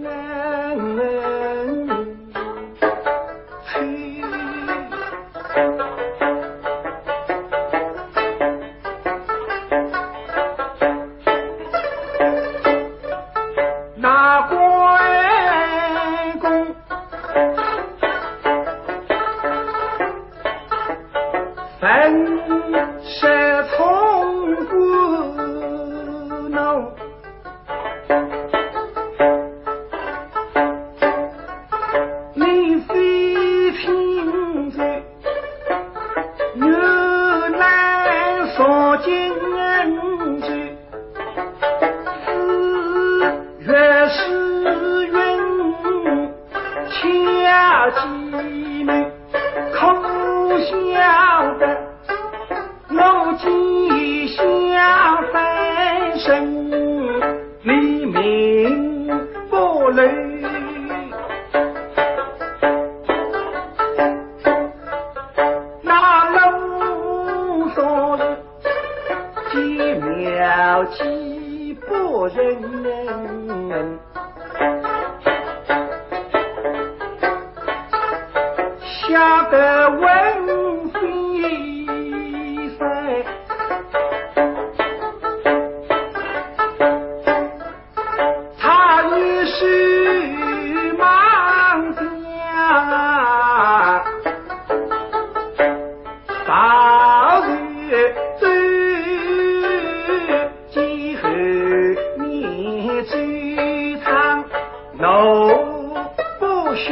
那关公 本是从古弄，你非亲族，原来所见之。 四月时运，恰吉日，可晓得我吉祥翻身，你命不留。那路上 见妙计不认，吓得魂飞散。 他一时忙家，早日走，今后你追唱奴不休，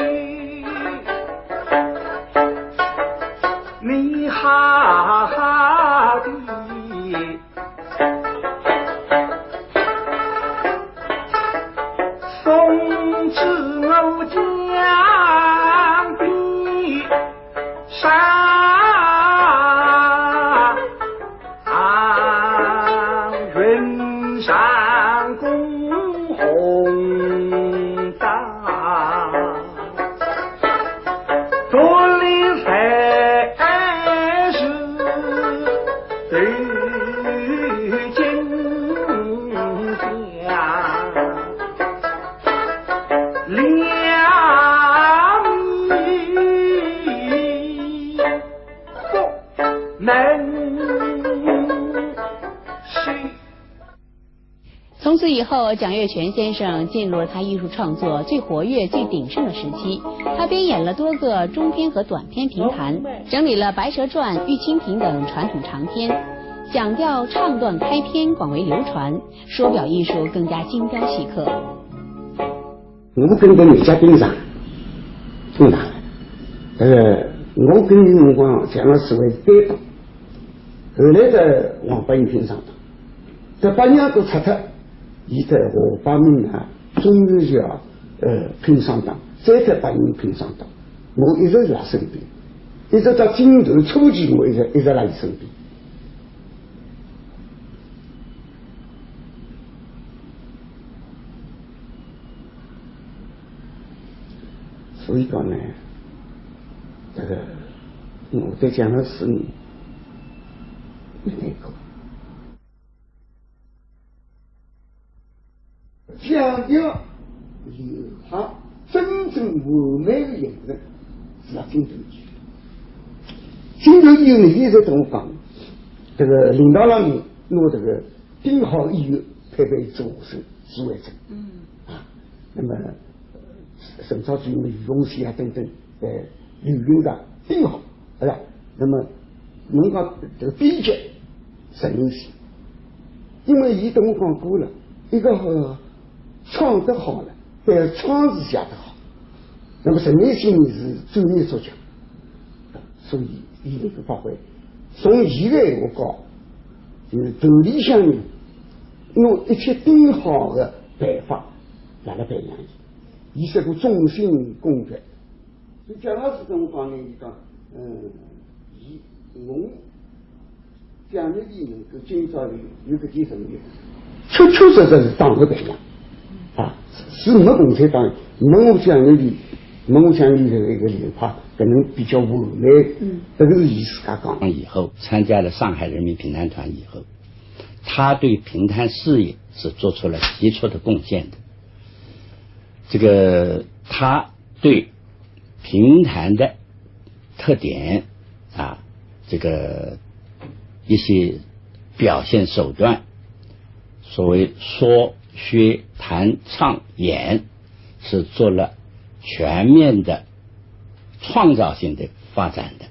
你好好地 送至我江边上，云上公红。 独立才是对今天良民不能失。 从此以后，蒋月泉先生进入了他艺术创作最活跃、最鼎盛的时期。他编演了多个中篇和短篇评弹，整理了《白蛇传》《玉蜻蜓》等传统长篇，蒋调唱段开篇广为流传，说表艺术更加精雕细刻。我跟着人家并上，并上来。呃，我跟伊辰光，蒋老师为单档，后来的王宝英拼双档。 搭八娘都拆脱，伊搭何宝明啊，终于就要，呃，拼双档，再搭八娘拼双档。我一直辣身边，一直到金团初期，我一直，一直辣伊身边。所以讲呢，这个我对蒋老师呢，要留下真正完美的印证，是要金头医院。金头医院呢，现在跟我讲，这个领导人呢，拿这个顶好的医院配备做成紫微症。嗯。啊，那么，呃，陈朝骥、于凤喜啊等等，呃，刘永达顶好，对吧？那么，侬讲这个比较神奇，因为伊跟我讲过了，一个，呃，创得好了，但是创始写得好。那么陈年新是专业作家，所以伊能够发挥。从现在我讲，就是头里向呢，用一切顶好的办法来了培养伊，伊是个终身功德。所以姜老师跟我讲呢，伊讲，嗯，伊我 讲的伊能够今朝有，有个精神力，确确实实是当时培养，啊，是没共产党，没我讲的伊，没我讲的这个一个流派，可能比较完美，嗯。这个是伊自家讲。以后参加了上海人民评弹团以后，他对评弹事业是做出了杰出的贡献的。这个他对评弹的特点啊，这个一些表现手段，所谓说学弹唱演，是做了全面的创造性的发展的。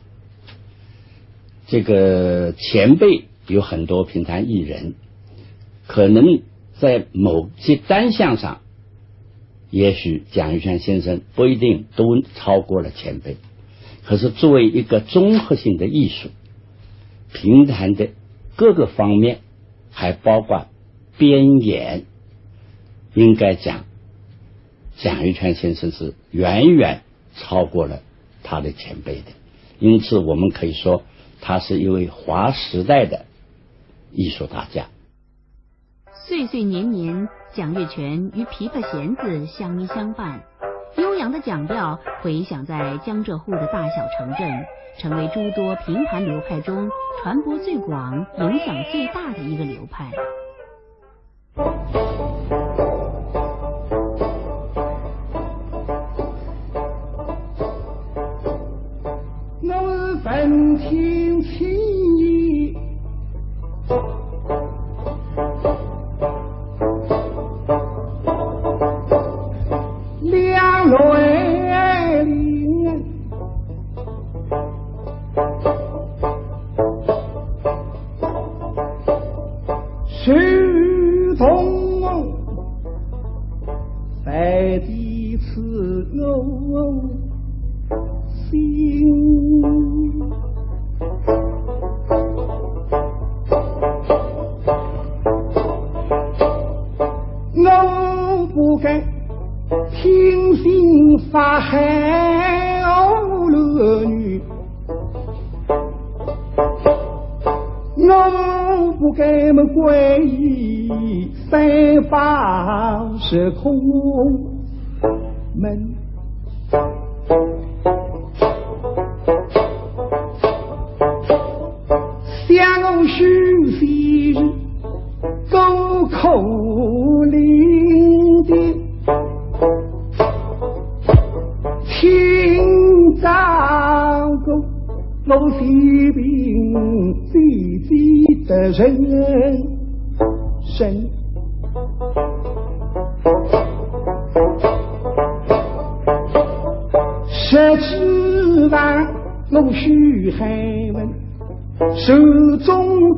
这个前辈有很多评弹艺人，可能在某些单项上，也许蒋玉泉先生不一定都超过了前辈，可是作为一个综合性的艺术，评弹的各个方面，还包括编演，应该讲，蒋玉泉先生是远远超过了他的前辈的。因此，我们可以说，他是一位划时代的艺术大家。岁岁年年，蒋月泉与琵琶弦子相依相伴，悠扬的蒋调回响在江浙沪的大小城镇，成为诸多评弹流派中传播最广、影响最大的一个流派。 我闻听此言，两泪淋。 是同在彼此我心。我不敢 听信法海无论女，我不敢么归依三宝是空门。想我许仙 孤苦伶仃，清早个我西平姐姐的人生。十指望我许寒门， 手中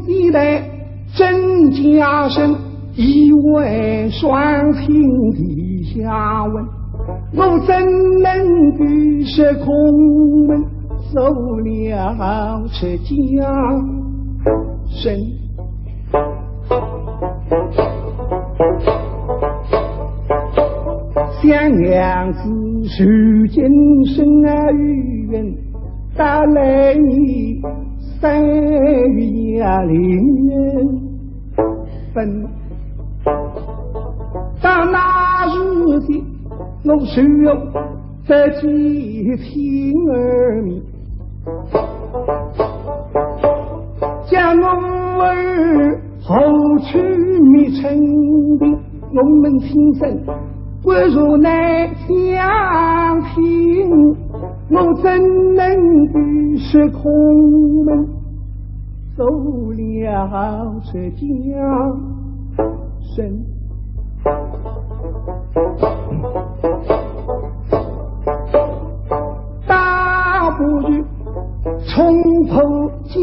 佩戴真假身，一为双亲地下稳。我怎能够是空门，做了出家人？想娘子如今身啊有缘， 带来你三月夜灵分。到那时节，我只有得见天儿面，叫我儿何处觅春庭，我们亲身不如来相听，我怎能与世空门？做了出家人，大不如从头 袈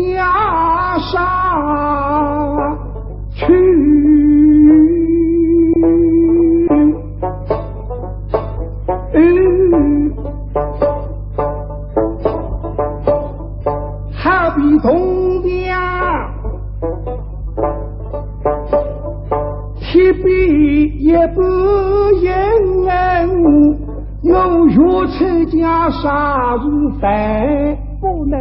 裟去。好比铜匠铁壁一般硬，我若出家啥事办不能？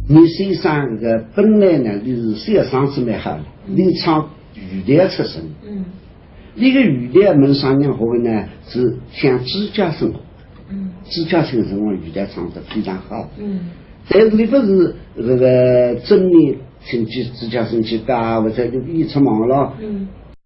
你先生搿个本来呢，伊是小生子蛮好的，伊唱戏调出身。嗯。伊个戏调门上人好呢，是像朱家生活。嗯。朱家生辰光戏调唱得非常好。嗯。但是伊勿是搿个正面请去朱家生去讲，或者就演出忙了。嗯。